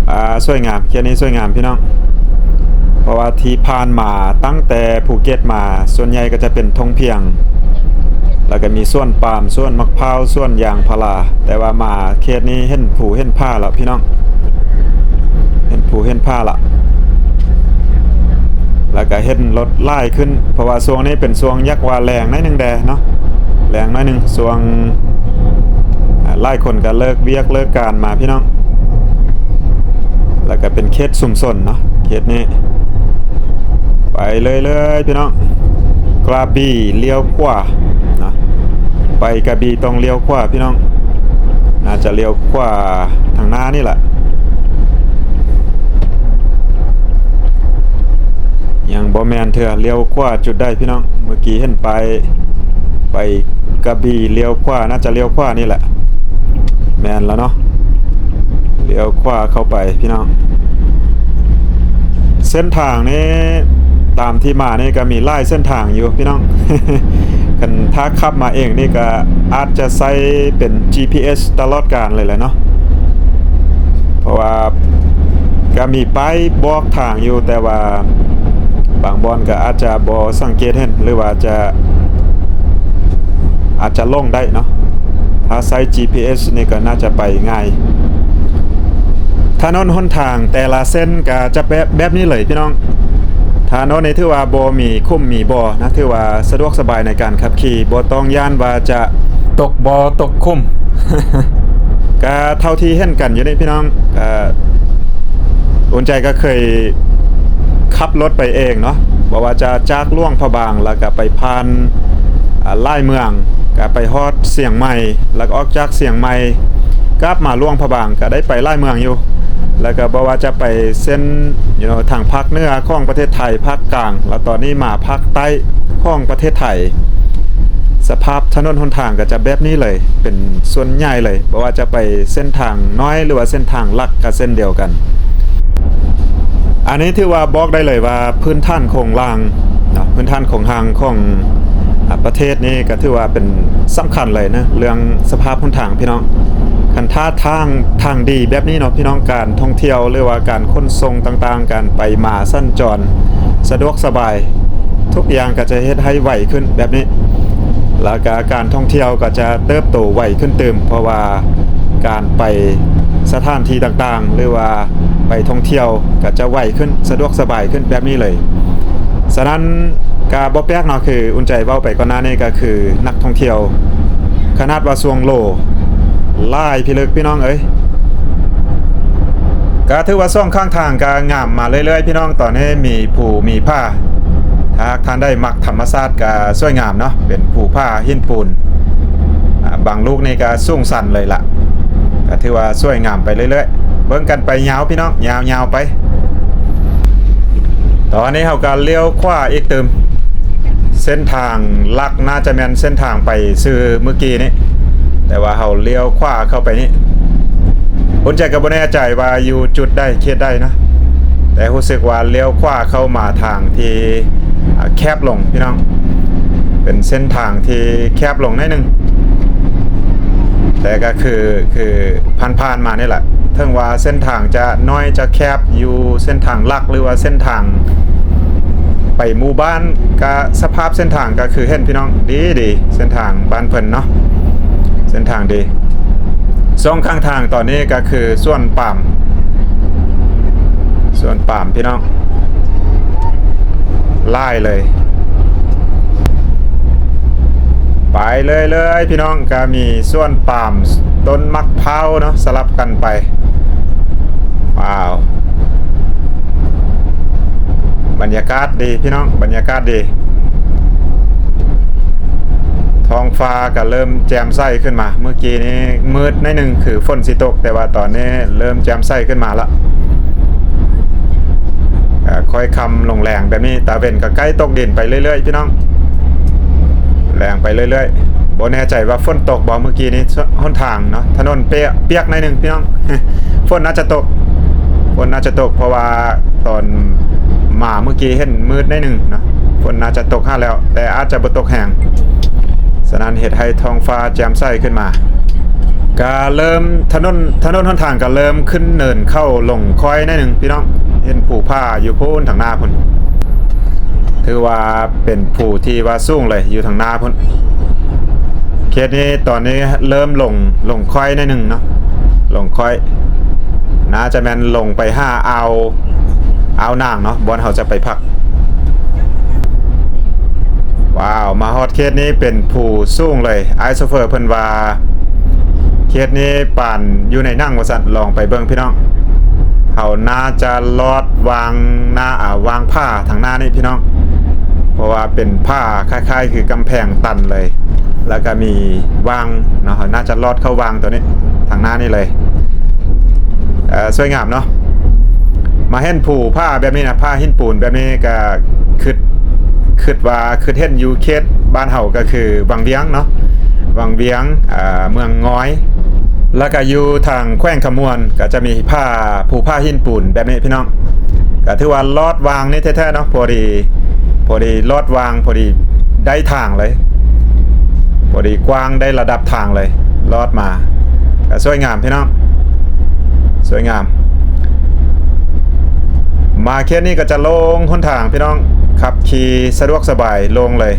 ອ່າ ສວຍງາມ ເຂດນີ້ສວຍງາມ ພີ່ນ້ອງ. ເພາະວ່າທີ່ຜ່ານມາ ຕັ້ງແຕ່ພູເກັດມາ ສ່ວນໃຫຍ່ກໍຈະເປັນທົ່ງພຽງ ແລ້ວກໍມີສວນປາມ ສວນໝາກພ້າວ ສວນຢາງພາລາ. ແຕ່ວ່າມາເຂດນີ້ເຫັນພູເຫັນຜາລະ ພີ່ນ້ອງ ເຫັນພູເຫັນຜາລະ ແລ້ວກໍເຫັນລົດຫຼາຍຂຶ້ນ ເພາະວ່າຊ່ວງນີ້ເປັນຊ່ວງຢາກວ່າແລງໜ້ອຍໜຶ່ງແດ່ເນາະ ແລງໜ້ອຍໜຶ່ງ ຊ່ວງ ອ່າ ຫຼາຍຄົນກໍເລີກວຽກເລີກການມາ ພີ່ນ້ອງ. ແລ້ວກໍເປັນເຂດຊຸມຊົນເນາະ ເຂດນີ້ ໄປເລື້ອຍໆ ພີ່ນ້ອງ. ກະລາບີລ້ຽວຂວາເນາະ ໄປກະບີຕ້ອງລ້ຽວຂວາ ພີ່ນ້ອງ. ໜ້າຈະລ້ຽວຂວາທາງໜ້ານີ້ແຫຼະ ຍັງບໍ່ແມ່ນເທື່ອ. ລ້ຽວຂວາຈຸດໃດ ພີ່ນ້ອງ? ເມື່ອກີ້ເຫັນປ້າຍໄປກະບີລ້ຽວຂວາ ໜ້າຈະລ້ຽວຂວານີ້ແຫຼະ. ແມ່ນລະເນາະ ລ້ຽວຂວາເຂົ້າໄປ ພີ່ນ້ອງ. ເສັ້ນທາງນີ້ ຕາມທີ່ມານີ້ກໍມີຫຼາຍເສັ້ນທາງຢູ່ ພີ່ນ້ອງ. ຄັນຖ້າຂັບມາເອງນີ້ກໍອາດຈະໃຊ້ເປັນ ຈີພີເອສ ຕະຫຼອດການເລີຍແຫຼະເນາະ ເພາະວ່າກໍມີປ້າຍບອກທາງຢູ່ ແຕ່ວ່າບາງບ່ອນກໍອາດຈະບໍ່ສັງເກດເຫັນ ຫຼືວ່າຈະ ອາດຈະຫຼົງໄດ້ເນາະ. ຖ້າໃຊ້ ຈີພີເອສ ນີ້ກໍໜ້າຈະໄປງ່າຍ. ຖະໜົນຫົນທາງແຕ່ລະເສັ້ນກໍຈະແບບ ແບບນີ້ເລີຍ ພີ່ນ້ອງ. ຖະໜົນນີ້ຖືວ່າບໍ່ມີຂຸມມີບໍ່ນະ ຖືວ່າສະດວກສະບາຍໃນການຂັບຂີ່ ບໍ່ຕ້ອງຢ້ານວ່າຈະຕົກບໍ່ຕົກຂຸມ. ກະເທົ່າທີ່ເຫັນກັນຢູ່ນີ້ ພີ່ນ້ອງ ກະ ອຸ່ນໃຈກໍເຄີຍຂັບລົດໄປເອງເນາະ ບໍ່ວ່າຈະຈາກຫຼວງພະບາງ ແລ້ວກໍໄປຜ່ານ ອ່າ ຫຼາຍເມືອງ ກໍໄປຮອດຊຽງໃໝ່ ແລ້ວກໍອອກຈາກຊຽງໃໝ່ກັບມາຫຼວງພະບາງ ກໍໄດ້ໄປຫຼາຍເມືອງຢູ່ ແລ້ວກໍບໍ່ວ່າຈະໄປເສັ້ນ ຢູ່ທາງພາກເໜືອຂອງປະເທດໄທ ພາກກາງ ແລ້ວຕອນນີ້ມາພາກໃຕ້ຂອງປະເທດໄທ. ສະພາບຖະໜົນຫົນທາງກໍຈະແບບນີ້ເລີຍ ເປັນສ່ວນໃຫຍ່ເລີຍ ບໍ່ວ່າຈະໄປເສັ້ນທາງນ້ອຍ ຫຼືວ່າເສັ້ນທາງຫຼັກກໍເຊັ່ນດຽວກັນ. ອັນນີ້ຖືວ່າບອກໄດ້ເລີຍວ່າພື້ນຖານໂຄງລ່າງ ພື້ນຖານໂຄງຮ່າງຂອງ ອາ ປະເທດນີ້ກໍຖືວ່າເປັນສຳຄັນເລີຍນະ ເລື່ອງສະພາບຫົນທາງພີ່ນ້ອງ. ຄັນຖ້າທາງ ທາງດີແບບນີ້ເນາະພີ່ນ້ອງ, ການທ່ອງທ່ຽວ ຫຼືວ່າການຂົນສົ່ງຕ່າງໆ ການໄປມາສັນຈອນສະດວກສະບາຍ ທຸກຢ່າງກໍຈະເຮັດໃຫ້ໄວຂຶ້ນແບບນີ້ ແລ້ວກໍການທ່ອງທ່ຽວກໍຈະເຕີບໂຕໄວຂຶ້ນຕື່ມ ເພາະວ່າການໄປສະຖານທີ່ຕ່າງໆ ຫຼືວ່າໄປທ່ອງທ່ຽວກໍຈະໄວຂຶ້ນ ສະດວກສະບາຍຂຶ້ນແບບນີ້ເລີຍ. ສະນັ້ນກໍບໍ່ແປກເນາະ ຄືອຸ່ນໃຈເວົ້າໄປກ່ອນໜ້ານີ້ກໍຄືນັກທ່ອງທ່ຽວ ຂະໜາດວ່າຊ່ວງໂລ ຫຼາຍພິລຶກພີ່ນ້ອງເອີຍ. ກໍຖືວ່າສອງຂ້າງທາງກໍງາມມາເລື້ອຍໆ ພີ່ນ້ອງ. ຕອນນີ້ມີພູມີຜາ ຖ້າຫາກທ່ານໃດມັກທຳມະຊາດກໍສວຍງາມເນາະ ເປັນພູຜາຫີນປູນ ອາ ບາງລູກນີ້ກໍສູງຊັນເລີຍລະ ກໍຖືວ່າສວຍງາມໄປເລື້ອຍໆ. ເບິ່ງກັນໄປຍາວພີ່ນ້ອງ ຍາວໆໄປ. ຕອນນີ້ເຮົາກໍລ້ຽວຂວາອີກຕື່ມ ເສັ້ນທາງຫຼັກໜ້າຈະແມ່ນເສັ້ນທາງໄປຊື່ມື້ກີ້ນີ້ ແຕ່ວ່າເຮົາລ້ຽວຂວາເຂົ້າໄປນີ້. ອຸ່ນໃຈກໍບໍ່ແນ່ໃຈວ່າຢູ່ຈຸດໃດ ເຂດໃດເນາະ ແຕ່ຮູ້ສຶກວ່າລ້ຽວຂວາເຂົ້າມາທາງທີ່ ອາ ແຄບລົງພີ່ນ້ອງ ເປັນເສັ້ນທາງທີ່ແຄບລົງໜ້ອຍໜຶ່ງ ແຕ່ກໍຄື ຄືຜ່ານໆມານີ້ແຫຼະ ເຖິງວ່າເສັ້ນທາງຈະນ້ອຍຈະແຄບ ຢູ່ເສັ້ນທາງຫຼັກ ຫຼືວ່າເສັ້ນທາງໄປໝູ່ບ້ານ ກະສະພາບເສັ້ນທາງກໍຄືເຫັນພີ່ນ້ອງ ດີໆ ເສັ້ນທາງບ້ານເພິ່ນເນາະ ເສັ້ນທາງດີ. ສອງຂ້າງທາງຕອນນີ້ກໍຄືສວນປາມ ສວນປາມພີ່ນ້ອງ ຫຼາຍເລີຍ. ໄປເລື້ອຍໆ ພີ່ນ້ອງ ກະມີສວນປາມ ຕົ້ນໝາກພ້າວເນາະ ສະຫຼັບກັນໄປ. ວ້າວ ບັນຍາກາດດີພີ່ນ້ອງ ບັນຍາກາດດີ. ທ້ອງຟ້າກະເລີ່ມແຈ່ມໃສຂຶ້ນມາ ມື້ກີ້ນີ້ມືດໜ້ອຍໜຶ່ງ ຄືຝົນຊິຕົກ ແຕ່ວ່າຕອນນີ້ເລີ່ມແຈ່ມໃສຂຶ້ນມາລະ. ອາ ຄ່ອຍຄ່ຳລົງແລງແບບນີ້ ຕາເວັນກໍໃກ້ຕົກດິນໄປເລື້ອຍໆ ພີ່ນ້ອງ ແລງໄປເລື້ອຍໆ. ບໍ່ແນ່ໃຈວ່າຝົນຕົກບໍ່ ມື້ກີ້ນີ້ ຫົນທາງເນາະ ຖະໜົນເປຍ ປຽກໜ້ອຍໜຶ່ງພີ່ນ້ອງ ຝົນໜ້າຈະຕົກ ຝົນໜ້າຈະຕົກ ເພາະວ່າຕອນມາມື້ກີ້ເຫັນມືດໜ້ອຍໜຶ່ງເນາະ ຝົນໜ້າຈະຕົກຫາແລ້ວ ແຕ່ອາດຈະບໍ່ຕົກແຮງ. ສະນັ້ນເຮັດໃຫ້ທ້ອງຟ້າແຈ່ມໃສຂຶ້ນມາ ກະເລີ່ມ ຖະໜົນ ຖະໜົນຫົນທາງກະເລີ່ມຂຶ້ນເນີນເຂົ້າລົງຄ້ອຍໜ້ອຍໜຶ່ງພີ່ນ້ອງ ເຫັນພູຜາຢູ່ພຸ້ນທາງໜ້າພຸ້ນ ຖືວ່າເປັນພູທີ່ວ່າສູງເລີຍ ຢູ່ທາງໜ້າພຸ້ນ. ເຂດນີ້ຕອນນີ້ເລີ່ມລົງ ລົງຄ້ອຍໜ້ອຍໜຶ່ງເນາະ ລົງຄ້ອຍ ໜ້າຈະແມ່ນລົງໄປຫາອ່າວ ອ່າວນາງເນາະ ບ່ອນເຮົາຈະໄປພັກ. ວ້າວ ມາຮອດເຂດນີ້ເປັນພູສູງເລີຍ ອ້າຍໂຊເຟີເພິ່ນວ່າ ເຂດນີ້ປານຢູ່ໃນໜັງວ່າຊັ້ນ ລອງໄປເບິ່ງພີ່ນ້ອງ. ເຮົາໜ້າຈະລອດວາງໜ້າ ອາ ວາງຜາທາງໜ້ານີ້ພີ່ນ້ອງ ເພາະວ່າເປັນຜາຄ້າຍໆຄືກຳແພງຕັນເລີຍ ແລ້ວກະມີວາງເນາະ ເຮົາໜ້າຈະລອດເຂົ້າວາງໂຕນີ້ ທາງໜ້ານີ້ເລີຍ. ເອີ ສວຍງາມເນາະ ມາເຫັນພູຜາແບບນີ້ນະ ຜາຫີນປູນແບບນີ້ກະຄຶດ ຄຶດວ່າ ຄຶດເຫັນຢູ່ເຂດບ້ານເຮົາກໍຄືວັງວຽງເນາະ ວັງວຽງ ເອີ ເມືອງງອຍ ແລ້ວກະຢູ່ທາງແຂວງຄຳມ່ວນກໍຈະມີຜາ ພູຜາຫີນປູນແບບນີ້ພີ່ນ້ອງ. ກໍຖືວ່າລອດວາງນີ້ແທ້ໆເນາະ ພໍດີ ພໍດີລອດວາງ ພໍດີໄດ້ທາງເລີຍ ພໍດີກວ້າງໄດ້ລະດັບທາງເລີຍ ລອດມາ ກໍສວຍງາມພີ່ນ້ອງ ສວຍງາມ. ມາເຂດນີ້ກໍຈະໂລ່ງຫົນທາງພີ່ນ້ອງ ຂັບຂີ່ສະດວກສະບາຍໂລ່ງເລີຍ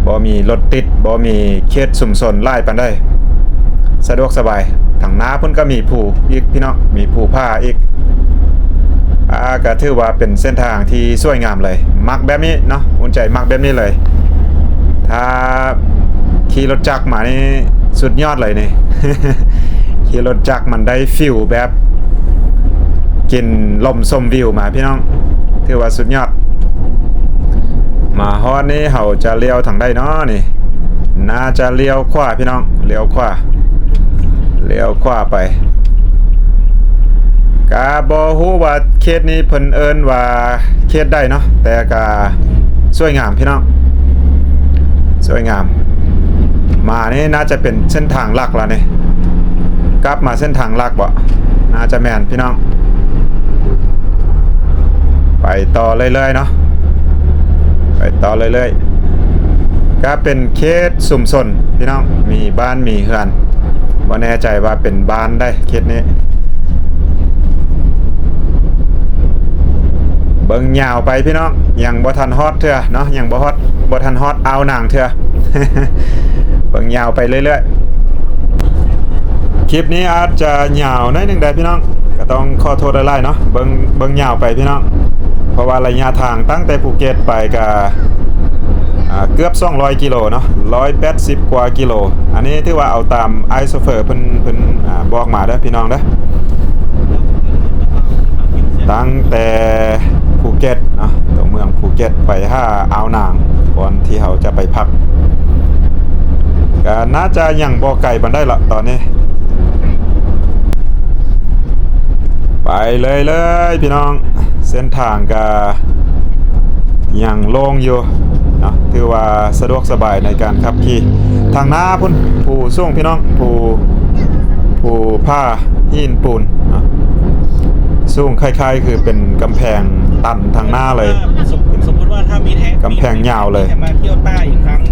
ບໍ່ມີລົດຕິດ ບໍ່ມີເຂດຊຸມຊົນຫຼາຍປານໃດ ສະດວກສະບາຍ. ທາງໜ້າພຸ້ນກໍມີພູອີກພີ່ນ້ອງ ມີພູຜາອີກ ອາ ກໍຖືວ່າເປັນເສັ້ນທາງທີ່ສວຍງາມເລີຍ ມັກແບບນີ້ເນາະ ອຸ່ນໃຈມັກແບບນີ້ເລີຍ. ຖ້າຂີ່ລົດຈັກມານີ້ສຸດຍອດເລີຍນີ້ ຂີ່ລົດຈັກມັນໄດ້ຟີລແບບກິນລົມຊົມວິວມາພີ່ນ້ອງ ຖືວ່າສຸດຍອດ. ມາຮອດນີ້ເຮົາຈະລ້ຽວທາງໃດເນາະນີ້ ໜ້າຈະລ້ຽວຂວາພີ່ນ້ອງ ລ້ຽວຂວາ ລ້ຽວຂວາໄປ. ກະບໍ່ຮູ້ວ່າເຂດນີ້ເພິ່ນເອີ້ນວ່າເຂດໃດເນາະ ແຕ່ກະສວຍງາມພີ່ນ້ອງ ສວຍງາມ. ມານີ້ໜ້າຈະເປັນເສັ້ນທາງຫຼັກລະນີ້ ກັບມາເສັ້ນທາງຫຼັກບໍ? ໜ້າຈະແມ່ນພີ່ນ້ອງ. ໄປຕໍ່ເລື້ອຍໆເນາະ ໄປຕໍ່ເລື້ອຍໆ ກະເປັນເຂດຊຸມຊົນພີ່ນ້ອງ ມີບ້ານມີເຮືອນ ບໍ່ແນ່ໃຈວ່າເປັນບ້ານໃດເຂດນີ້. ເບິ່ງຍາວໄປພີ່ນ້ອງ ຍັງບໍ່ທັນຮອດເທື່ອເນາະ ຍັງບໍ່ຮອດ ບໍ່ທັນຮອດອ່າວນາງເທື່ອ ເບິ່ງຍາວໄປເລື້ອຍໆ. ຄລິບນີ້ອາດຈະຍາວໜ້ອຍໜຶ່ງໄດ໋ພີ່ນ້ອງ ກະຕ້ອງຂໍໂທດຫຼາຍໆເນາະ ເບິ່ງ ເບິ່ງຍາວໄປພີ່ນ້ອງ ເພາະວ່າໄລຍະທາງຕັ້ງແຕ່ພູເກັດໄປກະ ອ່າ ເກືອບສອງຮ້ອຍກິໂລເນາະ ຮ້ອຍແປດສິບກວ່າກິໂລ. ອັນນີ້ຖືວ່າເອົາຕາມອ້າຍໂຊເຟີເພິ່ນ ເພິ່ນ ອ່າ ບອກມາເດີພີ່ນ້ອງເດີ ຕັ້ງແຕ່ພູເກັດເນາະ ຕົວເມືອງພູເກັດໄປຫາອ່າວນາງ ບ່ອນທີ່ເຮົາຈະໄປພັກ ກະໜ້າຈະຍັງບໍ່ໄກປານໃດລະຕອນນີ້. ໄປເລື້ອຍໆ ພີ່ນ້ອງ ເສັ້ນທາງກະຍັງໂລ່ງຢູ່ເນາະ ຖືວ່າສະດວກສະບາຍໃນການຂັບຂີ່. ທາງໜ້າພຸ້ນພູສູງພີ່ນ້ອງ ພູ ພູຜາຫີນປູນເນາະ ສູງຄ້າຍໆຄືເປັນກຳແພງຕັນທາງໜ້າເລີຍ ສົມ ສົມມຸດວ່າຖ້າມີແທ້ ກຳແພງຍາວເລີຍ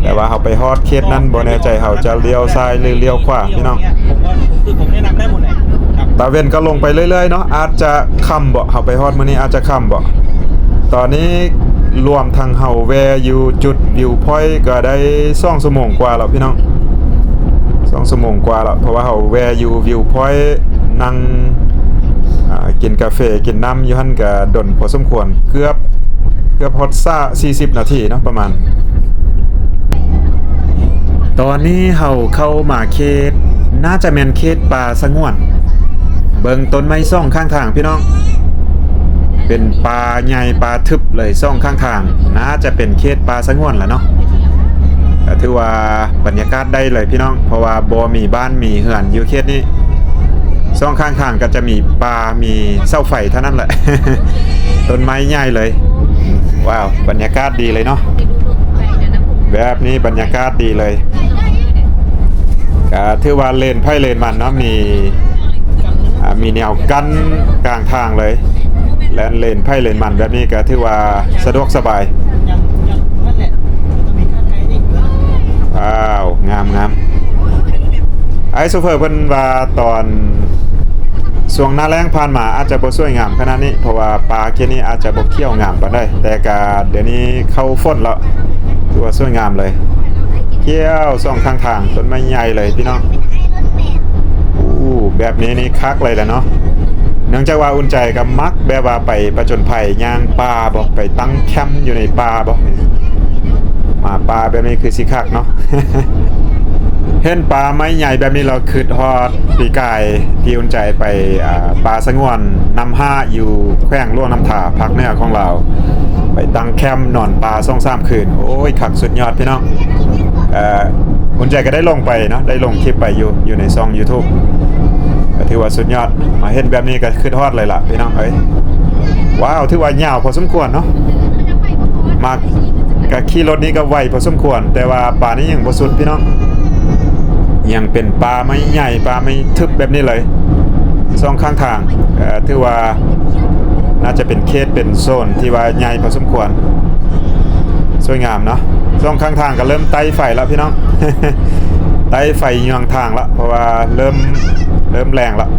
ແຕ່ວ່າເຮົາໄປຮອດເຂດນັ້ນ ບໍ່ແນ່ໃຈເຮົາຈະລ້ຽວຊ້າຍ ຫຼື ລ້ຽວຂວາພີ່ນ້ອງ. ຕາເວັນກໍລົງໄປເລື້ອຍໆເນາະ ອາດຈະຄ່ຳເບາະ ເຮົາໄປຮອດມື້ນີ້ອາດຈະຄ່ຳເບາະ. ຕອນນີ້ລວມທັງເຮົາແວ່ຢູ່ຈຸດວິວພອຍກໍໄດ້ສອງຊົ່ວໂມງກວ່າແລ້ວພີ່ນ້ອງ ສອງຊົ່ວໂມງກວ່າແລ້ວ ເພາະວ່າເຮົາແວ່ຢູ່ວິວພອຍ ນັ່ງ ອ່າ ກິນກາເຟກິນນ້ຳຢູ່ຫັ້ນກະດົນພໍສົມຄວນ ເກືອບ ເກືອບຮອດສາ ສີ່ສິບນາທີເນາະ ປະມານ. ຕອນນີ້ເຮົາເຂົ້າມາເຂດ ໜ້າຈະແມ່ນເຂດປ່າສະຫງວນ ເບິ່ງຕົ້ນໄມ້ສອງຂ້າງທາງພີ່ນ້ອງ ເປັນປ່າໃຫຍ່ປ່າທຶບເລີຍສອງຂ້າງທາງ ໜ້າຈະເປັນເຂດປ່າສະຫງວນລະເນາະ. ກະຖືວ່າບັນຍາກາດໄດ້ເລີຍພີ່ນ້ອງ ເພາະວ່າບໍ່ມີບ້ານມີເຮືອນຢູ່ເຂດນີ້ ສອງຂ້າງທາງກໍຈະມີປ່າ ມີເສົາໄຟເທົ່ານັ້ນແຫຼະ ຕົ້ນໄມ້ໃຫຍ່ເລີຍ. ວ້າວ ບັນຍາກາດດີເລີຍເນາະ ແບບນີ້ບັນຍາກາດດີເລີຍ. ກະຖືວ່າເລນໃຜເລນມັນເນາະ ມີ ອ່າ ມີແນວກັ້ນກາງທາງເລີຍ ແລ່ນເລນໃຜເລນມັນ ແບບນີ້ກະຖືວ່າສະດວກສະບາຍ. ວ້າວ ງາມໆ. ອ້າຍໂຊເຟີເພິ່ນວ່າຕອນ ຊ່ວງໜ້າແລ້ງຜ່ານມາອາດຈະບໍ່ສວຍງາມຂະໜາດນີ້ ເພາະວ່າປ່າເຂດນີ້ອາດຈະບໍ່ຂຽວງາມປານໃດ ແຕ່ກະດຽວນີ້ເຂົ້າຝົນແລ້ວ ຖືວ່າສວຍງາມເລີຍ. ຂຽວສອງຂ້າງທາງ ຕົ້ນໄມ້ໃຫຍ່ເລີຍພີ່ນ້ອງ. ໂອ້ ແບບນີ້ນີ້ຄັກເລີຍລະເນາະ. ເນື່ອງຈາກວ່າອຸ່ນໃຈກໍມັກແບບວ່າໄປປະຈົນໄພ ຍ່າງປ່າບໍ ໄປຕັ້ງແຄມຢູ່ໃນປ່າບໍ ມາປ່າແບບນີ້ຄືຊິຄັກເນາະ. ເຫັນປ່າໄມ້ໃຫຍ່ແບບນີ້ແລ້ວຄຶດຮອດປີກາຍທີ່ອຸ່ນໃຈໄປ ອ່າ ປ່າສະຫງວນນ້ຳຫ້າ ຢູ່ແຂວງຫຼວງນ້ຳທາ ພາກເໜືອຂອງລາວ ໄປຕັ້ງແຄມນອນປ່າສອງສາມຄືນ. ໂອ້ຍ ຄັກສຸດຍອດພີ່ນ້ອງ. ເອີ ອຸ່ນໃຈກໍໄດ້ລົງໄປເນາະ ໄດ້ລົງຄລິບໄປຢູ່ ຢູ່ໃນຊ່ອງຢູທູບ ກໍຖືວ່າສຸດຍອດ. ມາເຫັນແບບນີ້ກໍຄຶດຮອດເລີຍລະພີ່ນ້ອງເອີຍ. ວ້າວ ຖືວ່າຍາວພໍສົມຄວນເນາະ. ມາ ກະຂີ່ລົດນີ້ກະໄວພໍສົມຄວນ ແຕ່ວ່າປ່ານີ້ຍັງບໍ່ສຸດພີ່ນ້ອງ ຍັງເປັນປ່າໄມ້ໃຫຍ່ ປ່າໄມ້ທຶບແບບນີ້ເລີຍ ສອງຂ້າງທາງ. ເອີ ຖືວ່າໜ້າຈະເປັນເຂດເປັນໂຊນທີ່ວ່າໃຫຍ່ພໍສົມຄວນ ສວຍງາມເນາະ. ສອງຂ້າງທາງກະເລີ່ມໄຕ້ໄຟແລ້ວພີ່ນ້ອງ ໄຕ້ໄຟຍວງທາງແລ້ວ ເພາະວ່າເລີ່ມ ເລີ່ມແລງແລ້ວ.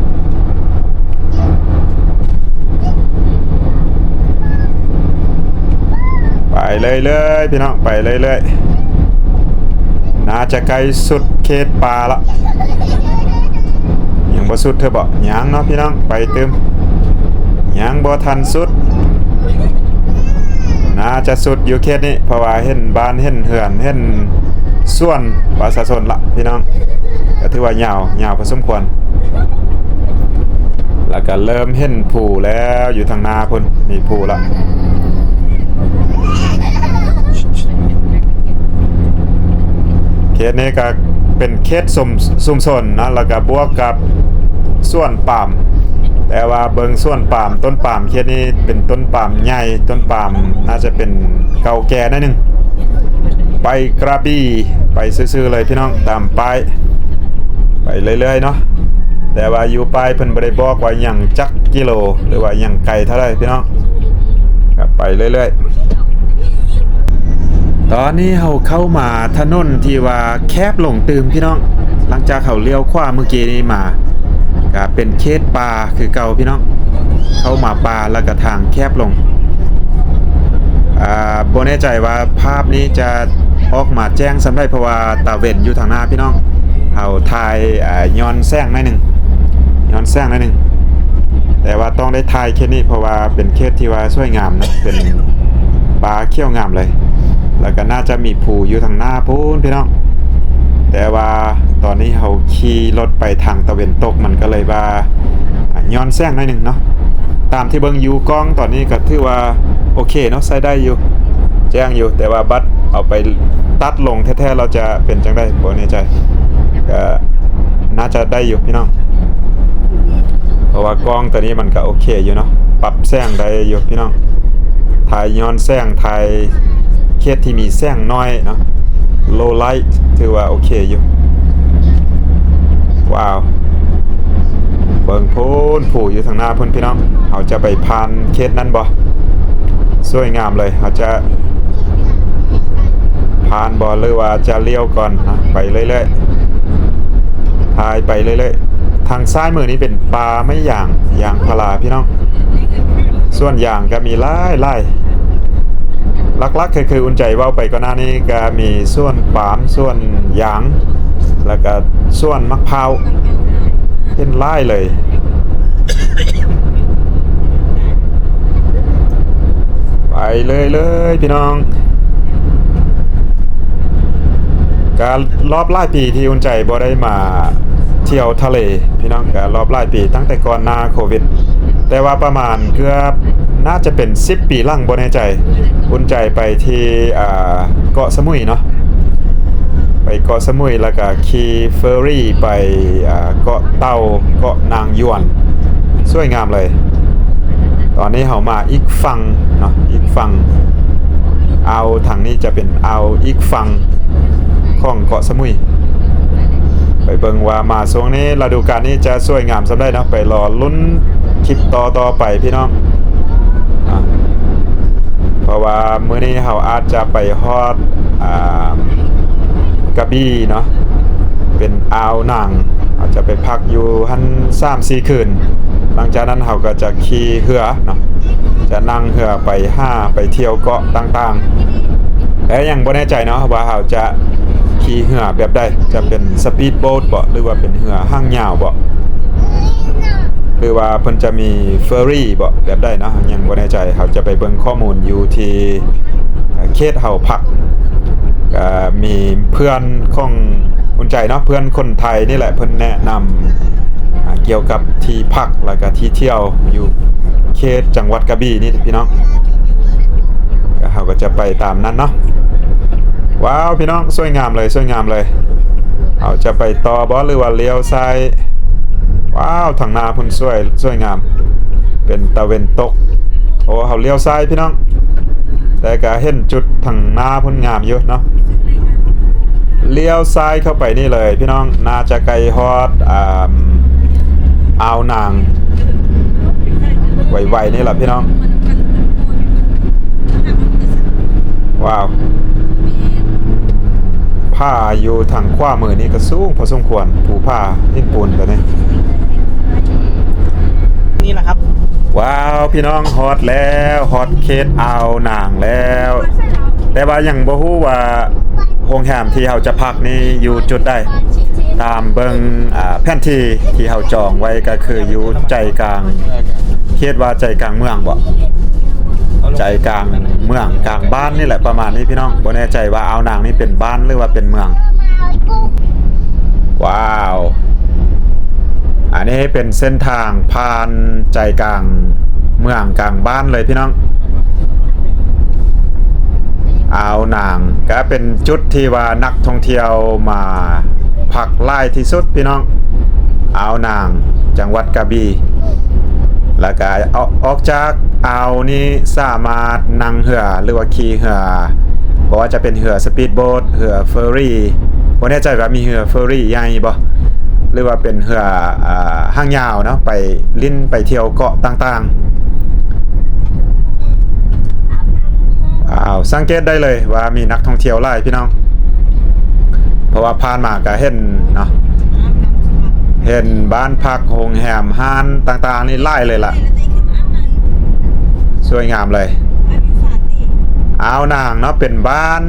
ໄປເລື້ອຍໆ ພີ່ນ້ອງ ໄປເລື້ອຍໆ. ໜ້າຈະໃກ້ສຸດເຂດປ່າລະ. ຍັງບໍ່ສຸດເທື່ອບໍ? ຍັງເນາະພີ່ນ້ອງ ໄປຕື່ມ. ຍັງບໍ່ທັນສຸດ. ໜ້າຈະສຸດຢູ່ເຂດນີ້ ເພາະວ່າເຫັນບ້ານເຫັນເຮືອນເຫັນສວນປະຊາຊົນລະພີ່ນ້ອງ. ກໍຖືວ່າຍາວ ຍາວພໍສົມຄວນ. ແລ້ວກໍເລີ່ມເຫັນພູແລ້ວ ຢູ່ທາງໜ້າພຸ້ນມີພູລະ. ເຂດນີ້ກໍເປັນເຂດຊຸມ ຊຸມຊົນເນາະ ແລ້ວກໍບວກກັບສວນປາມ. ແຕ່ວ່າເບິ່ງສວນປາມ ຕົ້ນປາມເຂດນີ້ເປັນຕົ້ນປາມໃຫຍ່ ຕົ້ນປາມໜ້າຈະເປັນເກົ່າແກ່ໜ້ອຍໜຶ່ງ. ໄປກະບີ່ ໄປຊື່ໆເລີຍພີ່ນ້ອງ ຕາມປ້າຍ ໄປເລື້ອຍໆເນາະ. ແຕ່ວ່າຢູ່ປ້າຍເພິ່ນບໍ່ໄດ້ບອກວ່າຫຍັງຈັກກິໂລ ຫຼືວ່າຫຍັງໄກເທົ່າໃດພີ່ນ້ອງ. ກໍໄປເລື້ອຍໆ. ຕອນນີ້ເຮົາເຂົ້າມາຖະໜົນທີ່ວ່າແຄບລົງຕື່ມພີ່ນ້ອງ, ຫຼັງຈາກເຮົາລ້ຽວຂວາເມື່ອກີ້ນີ້ມາ ກະເປັນເຂດປ່າຄືເກົ່າພີ່ນ້ອງ, ເຂົ້າມາປ່າແລ້ວກະທາງແຄບລົງ. ອາ ບໍ່ແນ່ໃຈວ່າພາບນີ້ຈະອອກມາແຈ້ງສ່ຳໃດ ເພາະວ່າຕາເວັນຢູ່ທາງໜ້າພີ່ນ້ອງ. ເຮົາຖ່າຍ ອາ ຍ້ອນແສງໜ້ອຍໜຶ່ງ ຍ້ອນແສງໜ້ອຍໜຶ່ງ ແຕ່ວ່າຕ້ອງໄດ້ຖ່າຍເຂດນີ້ ເພາະວ່າເປັນເຂດທີ່ວ່າສວຍງາມນະ, ເປັນປ່າຂຽວງາມເລີຍ ແລ້ວກໍໜ້າຈະມີພູຢູ່ທາງໜ້າພຸ້ນພີ່ນ້ອງ. ແຕ່ວ່າຕອນນີ້ເຮົາຂີ່ລົດໄປທາງຕາເວັນຕົກ ມັນກໍເລີຍວ່າ ອາ ຍ້ອນແສງໜ້ອຍໜຶ່ງເນາະ. ຕາມທີ່ເບິ່ງຢູ່ກ້ອງຕອນນີ້ກໍຖືວ່າໂອເຄເນາະ, ໃຊ້ໄດ້ຢູ່ ແຈ້ງຢູ່, ແຕ່ວ່າບັດເອົາໄປຕັດລົງແທ້ໆ ແລ້ວຈະເປັນຈັ່ງໃດ ບໍ່ແນ່ໃຈ. ກໍໜ້າຈະໄດ້ຢູ່ພີ່ນ້ອງ ເພາະວ່າກ້ອງຕົວນີ້ມັນກໍໂອເຄຢູ່ເນາະ, ປັບແສງໄດ້ຢູ່ພີ່ນ້ອງ. ຖ່າຍຍ້ອນແສງ, ຖ່າຍເຂດທີ່ມີແສງໜ້ອຍເນາະ, low light ຖືວ່າໂອເຄຢູ່. ວ້າວ ເບິ່ງພຸ້ນ ພູຢູ່ທາງໜ້າພຸ້ນພີ່ນ້ອງ. ເຮົາຈະໄປຜ່ານເຂດນັ້ນບໍ່? ສວຍງາມເລີຍ. ເຮົາຈະຜ່ານບໍ່ ຫຼືວ່າຈະລ້ຽວກ່ອນນະ? ໄປເລື້ອຍໆ ຖ່າຍໄປເລື້ອຍໆ. ທາງຊ້າຍມືນີ້ເປັນປ່າໄມ້ຢາງ, ຢາງພາລາພີ່ນ້ອງ. ສວນຢາງກໍມີຫຼາຍໆ ຫຼັກໆ ກໍຄືອຸ່ນໃຈເວົ້າໄປກ່ອນໜ້ານີ້ ກໍມີສວນປາມ, ສວນຢາງ ແລ້ວກໍສວນໝາກພ້າວ ເຫັນຫຼາຍເລີຍ. ໄປເລື້ອຍໆ ພີ່ນ້ອງ. ກະລອບຫຼາຍປີທີ່ອຸ່ນໃຈບໍ່ໄດ້ມາທ່ຽວທະເລພີ່ນ້ອງ, ກະລອບຫຼາຍປີ ຕັ້ງແຕ່ກ່ອນໜ້າໂຄວິດ. ແຕ່ວ່າປະມານເກືອບ ໜ້າຈະເປັນສິບປີຫຼັງ ບໍ່ແນ່ໃຈ, ອຸ່ນໃຈໄປທີ່ ອ່າ ເກາະສະໝຸຍເນາະ, ໄປເກາະສະໝຸຍ ແລ້ວກະຂີ່ເຟີຣີໄປ ອ່າ ເກາະເຕົ່າ, ເກາະນາງຢວນ. ສວຍງາມເລີຍ. ຕອນນີ້ເຮົາມາອີກຝັ່ງເນາະ, ອີກຝັ່ງ. ອ່າວທາງນີ້ຈະເປັນອ່າວອີກຝັ່ງຂອງເກາະສະໝຸຍ. ໄປເບິ່ງວ່າມາຊ່ວງນີ້ ລະດູການນີ້ຈະສວຍງາມສ່ຳໃດເນາະ, ໄປລໍລຸ້ນຄລິບຕໍ່ໆໄປພີ່ນ້ອງ. ອ່າ ເພາະວ່າມື້ນີ້ເຮົາອາດຈະໄປຮອດ ອ່າ ກະບີເນາະ, ເປັນອ່າວນາງ. ເຮົາຈະໄປພັກຢູ່ຫັ້ນສາມສີ່ຄືນ, ຫຼັງຈາກນັ້ນເຮົາກໍຈະຂີ່ເຮືອເນາະ, ຈະນັ່ງເຮືອໄປຫາ ໄປທ່ຽວເກາະຕ່າງໆ. ແຕ່ຍັງບໍ່ແນ່ໃຈເນາະວ່າເຮົາຈະຂີ່ເຮືອແບບໃດ, ຈະເປັນສະປີດໂບດບໍ ຫຼືວ່າເປັນເຮືອຫາງຍາວບໍ ຫຼືວ່າເພິ່ນຈະມີເຟີຣີບໍ ແບບໃດເນາະ, ຍັງບໍ່ແນ່ໃຈ. ເຮົາຈະໄປເບິ່ງຂໍ້ມູນຢູ່ທີ່ ເຂດເຮົາພັກ. ກະມີເພື່ອນຂອງອຸ່ນໃຈເນາະ, ເພື່ອນຄົນໄທນີ້ແຫຼະ ເພິ່ນແນະນຳ ອ່າ ກ່ຽວກັບທີ່ພັກ ແລ້ວກະທີ່ທ່ຽວຢູ່ເຂດຈັງຫວັດກະບີນີ້ພີ່ນ້ອງ. ກະເຮົາກໍຈະໄປຕາມນັ້ນເນາະ. ວ້າວ ພີ່ນ້ອງ ສວຍງາມເລີຍ, ສວຍງາມເລີຍ. ເຮົາຈະໄປຕໍ່ບໍ ຫຼືວ່າລ້ຽວຊ້າຍ? ວ້າວ ທາງໜ້າພຸ້ນສວຍ, ສວຍງາມ ເປັນຕາເວັນຕົກ. ໂອ້ ເຮົາລ້ຽວຊ້າຍພີ່ນ້ອງ, ແຕ່ກະເຫັນຈຸດທາງໜ້າພຸ້ນງາມຢູ່ເນາະ. ລ້ຽວຊ້າຍເຂົ້າໄປນີ້ເລີຍພີ່ນ້ອງ, ໜ້າຈະໃກ້ຮອດ ອ່າ ອ່າວນາງ ໄວໆນີ້ລະພີ່ນ້ອງ. ວ້າວ ຜາຢູ່ທາງຂວາມືນີ້ກໍສູງພໍສົມຄວນ, ພູຜາຫີນປູນຕົວນີ້. ນີ້ລະຄັບ ວ້າວ ພີ່ນ້ອງ ຮອດແລ້ວ, ຮອດເຂດອ່າວນາງແລ້ວ. ແຕ່ວ່າຍັງບໍ່ຮູ້ວ່າໂຮງແຮມທີ່ເຮົາຈະພັກນີ້ຢູ່ຈຸດໃດ. ຕາມເບິ່ງ ອ່າ ແຜນທີ່ທີ່ເຮົາຈອງໄວ້ກໍຄືຢູ່ໃຈກາງ ເຂດວ່າໃຈກາງເມືອງບໍ? ໃຈກາງເມືອງ ກາງບ້ານນີ້ແຫຼະ ປະມານນີ້ພີ່ນ້ອງ. ບໍ່ແນ່ໃຈວ່າອ່າວນາງນີ້ເປັນບ້ານ ຫຼືວ່າເປັນເມືອງ. ວ້າວ ອັນນີ້ເປັນເສັ້ນທາງຜ່ານໃຈກາງເມືອງ ກາງບ້ານເລີຍພີ່ນ້ອງ. ອ່າວນາງກະເປັນຈຸດທີ່ວ່ານັກທ່ອງທ່ຽວມາພັກຫຼາຍທີ່ສຸດພີ່ນ້ອງ, ອ່າວນາງ ຈັງຫວັດກະບີ. ແລ້ວກະອອກ ອອກຈາກອ່າວນີ້ສາມາດນັ່ງເຮືອ ຫຼືວ່າຂີ່ເຮືອ ບໍ່ວ່າຈະເປັນເຮືອສະປີດໂບດ ເຮືອເຟີຣີ, ບໍ່ແນ່ໃຈວ່າມີເຮືອເຟີຣີໃຫຍ່ບໍ່ ຫຼືວ່າເປັນເຮືອ ອ່າ ຫາງຍາວເນາະ ໄປຫຼິ້ນໄປທ່ຽວເກາະຕ່າງໆ. ອ້າວ ສັງເກດໄດ້ເລີຍວ່າມີນັກທ່ອງທ່ຽວຫຼາຍພີ່ນ້ອງ ເພາະວ່າຜ່ານມາກໍເຫັນເນາະ ເຫັນບ້ານພັກ ໂຮງແຮມ ຮ້ານຕ່າງໆນີ້ຫຼາຍເລີຍລະ ສວຍງາມເລີຍ. ອ່າວນາງເນາະ ເປັນບ້ານ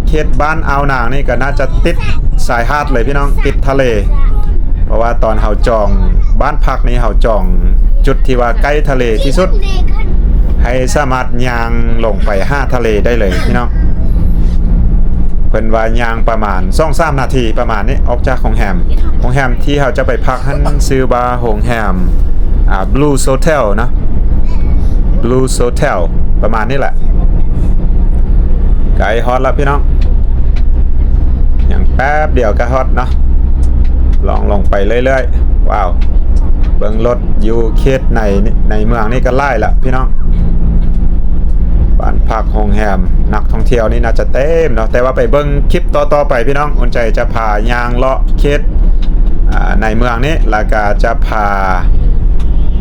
ເຂດບ້ານອ່າວນາງນີ້ກໍໜ້າຈະຕິດຊາຍຫາດເລີຍພີ່ນ້ອງ ຕິດທະເລ ເພາະວ່າຕອນເຮົາຈອງບ້ານພັກນີ້ ເຮົາຈອງຈຸດທີ່ວ່າໃກ້ທະເລທີ່ສຸດ ໃຫ້ສາມາດຍ່າງລົງໄປຫາທະເລໄດ້ເລີຍພີ່ນ້ອງ. ເພິ່ນວ່າຍ່າງປະມານສອງສາມນາທີປະມານນີ້ ອອກຈາກໂຮງແຮມ. ໂຮງແຮມທີ່ເຮົາຈະໄປພັກຫັ້ນຊື່ວ່າໂຮງແຮມ ອ່າ Blue Hotel ເນາະ Blue Hotel ປະມານນີ້ແຫຼະ. ໃກ້ຮອດແລ້ວພີ່ນ້ອງ ຍັງແປັບດຽວກໍຮອດເນາະ ລອງລົງໄປເລື້ອຍໆ. ວ້າວ ເບິ່ງລົດຢູ່ເຂດໃນ ໃນເມືອງນີ້ກໍຫຼາຍລະພີ່ນ້ອງ ບ້ານພັກ ໂຮງແຮມ ນັກທ່ອງທ່ຽວນີ້ໜ້າຈະເຕັມເນາະ. ແຕ່ວ່າໄປເບິ່ງຄລິບຕໍ່ໆໄປພີ່ນ້ອງ ອຸ່ນໃຈຈະພາຍ່າງເລາະເຂດ ອ່າ ໃນເມືອງນີ້ ແລ້ວກໍຈະພາ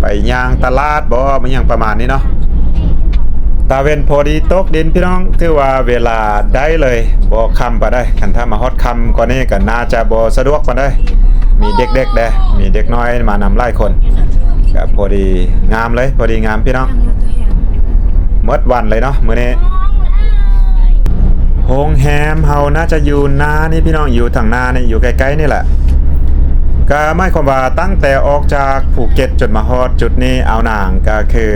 ໄປຍ່າງຕະຫຼາດບໍ ມີຫຍັງປະມານນີ້ເນາະ. ຕາເວັນພໍດີຕົກດິນພີ່ນ້ອງ ຖືວ່າເວລາໄດ້ເລີຍ ບໍ່ຄ່ຳປານໃດ. ຄັນຖ້າມາຮອດຄ່ຳກວ່ານີ້ກໍໜ້າຈະບໍ່ສະດວກປານໃດ ມີເດັກໆແດ່ ມີເດັກນ້ອຍມານຳຫຼາຍຄົນ ກໍພໍດີງາມເລີຍ ພໍດີງາມພີ່ນ້ອງ ໝົດວັນເລີຍເນາະມື້ນີ້. ໂຮງແຮມເຮົາໜ້າຈະຢູ່ໜ້ານີ້ພີ່ນ້ອງ ຢູ່ທາງໜ້ານີ້ ຢູ່ໃກ້ໆນີ້ແຫຼະ. ກໍໝາຍຄວາມວ່າຕັ້ງແຕ່ອອກຈາກພູເກັດຈົນມາຮອດຈຸດນີ້ ອ່າວນາງ ກໍຄື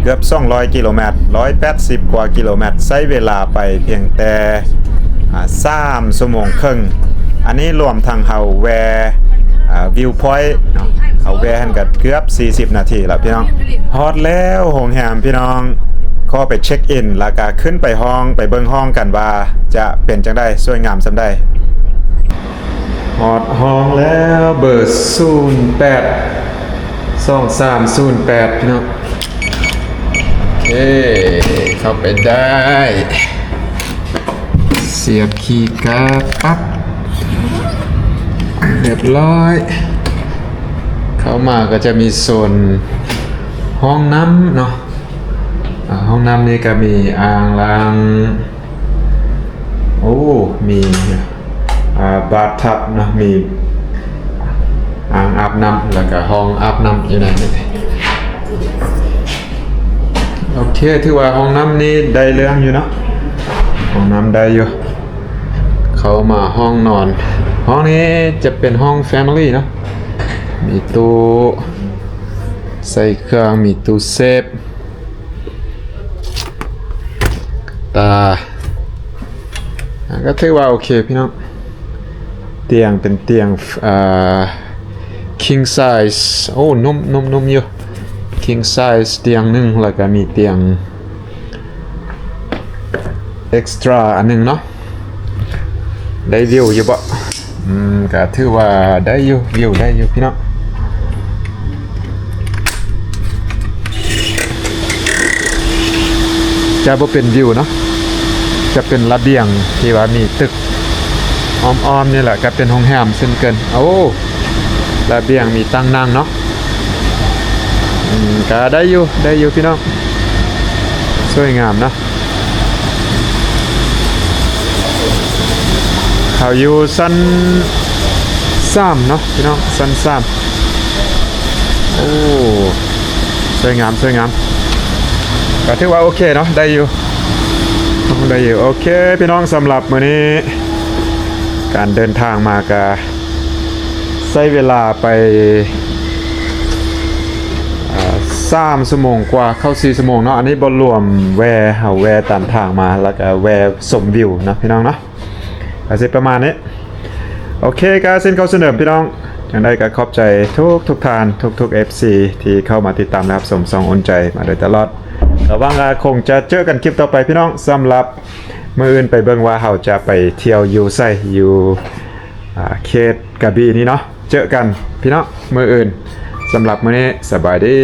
ເກືອບສອງຮ້ອຍກິໂລແມັດ ຮ້ອຍແປດສິບກວ່າກິໂລແມັດ ໃຊ້ເວລາໄປພຽງແຕ່ ອ່າ ສາມຊົ່ວໂມງເຄິ່ງ. ອັນນີ້ລວມທັງເຮົາແວ່ ອ່າ View Point ເນາະ ເຮົາແວ່ຫັ້ນກໍເກືອບສີ່ສິບນາທີແລ້ວພີ່ນ້ອງ. ຮອດແລ້ວໂຮງແຮມພີ່ນ້ອງ ຂໍໄປເຊັກອິນ ແລ້ວກໍຂຶ້ນໄປຫ້ອງ ໄປເບິ່ງຫ້ອງກັນວ່າຈະເປັນຈັ່ງໃດ ສວຍງາມສ່ຳໃດ. ຮອດຫ້ອງແລ້ວ ເບີສູນແປດ ສອງສາມສູນແປດ ພີ່ນ້ອງ. ໂອເຄ ເຂົ້າໄປໄດ້ ສຽບຄີກາດປັບ ຮຽບຮ້ອຍ. ເຂົ້າມາກໍຈະມີໂຊນຫ້ອງນ້ຳເນາະ ອ່າ ຫ້ອງນ້ຳນີ້ກໍມີອ່າງລ້າງ ໂອ້ ມີ ອ່າ bath tub ເນາະ ມີອ່າງອາບນ້ຳ ແລ້ວກໍຫ້ອງອາບນ້ຳຢູ່ໃນນີ້. ໂອເຄ ຖືວ່າຫ້ອງນ້ຳນີ້ໄດ້ເລື່ອງຢູ່ເນາະ ຫ້ອງນ້ຳໄດ້ຢູ່. ເຂົ້າມາຫ້ອງນອນ ຫ້ອງນີ້ຈະເປັນຫ້ອງ family ເນາະ ມີຕູ້ໃສ່ເຄື່ອງ ມີຕູ້ເຊຟ ຕາ ອ່າ ກໍຖືວ່າໂອເຄພີ່ນ້ອງ. ຕຽງເປັນຕຽງ ອ່າ king size ໂອ້ ນຸ້ມ ນຸ້ມ ນຸ້ມຢູ່ king size ຕຽງໜຶ່ງ ແລ້ວກໍມີຕຽງ extra ອັນໜຶ່ງເນາະ. ໄດ້ວິວຢູ່ບໍ່? ອືມ ກະຖືວ່າໄດ້ຢູ່ ວິວໄດ້ຢູ່ພີ່ນ້ອງ. ຈະບໍ່ເປັນວິວເນາະ ຈະເປັນລະບຽງທີ່ວ່າມີຕຶກອ້ອມໆນີ້ແຫຼະ ກະເປັນໂຮງແຮມເຊັ່ນກັນ. ໂອ້ ລະບຽງມີຕັ່ງນັ່ງເນາະ. ອືມ ກະໄດ້ຢູ່ ໄດ້ຢູ່ພີ່ນ້ອງ ສວຍງາມເນາະ. ເຮົາຢູ່ຊັ້ນສາມເນາະພີ່ນ້ອງ ຊັ້ນສາມ. ໂອ້ ສວຍງາມ ສວຍງາມ ກໍຖືວ່າໂອເຄເນາະ ໄດ້ຢູ່ ໄດ້ຢູ່. ໂອເຄພີ່ນ້ອງ ສຳລັບມື້ນີ້ ການເດີນທາງມາກະໃຊ້ເວລາໄປ ອ່າ ສາມຊົ່ວໂມງກວ່າ ເຂົ້າສີ່ຊົ່ວໂມງເນາະ. ອັນນີ້ບໍ່ລວມແວ່ ເຮົາແວ່ຕາມທາງມາ ແລ້ວກະແວ່ຊົມວິວເນາະພີ່ນ້ອງເນາະ. ກໍຊິປະມານນີ້. ໂອເຄ ກໍເຊັ່ນເກົ່າເຊັ່ນເດີມພີ່ນ້ອງ ຈັ່ງໃດກໍຂອບໃຈທຸກໆທ່ານ ທຸກໆ ເອັຟຊີ ທີ່ເຂົ້າມາຕິດຕາມ ແລະ ຮັບຊົມຊ່ອງອຸ່ນໃຈມາໂດຍຕະຫຼອດ. ກໍຫວັງວ່າຄົງຈະເຈີກັນຄລິບຕໍ່ໄປພີ່ນ້ອງ. ສຳລັບມື້ອື່ນໄປເບິ່ງວ່າເຮົາຈະໄປທ່ຽວຢູ່ໃສ ຢູ່ ອ່າ ເຂດກະບີນີ້ເນາະ. ເຈີກັນພີ່ນ້ອງມື້ອື່ນ. ສຳລັບມື້ນີ້ ສະບາຍດີ.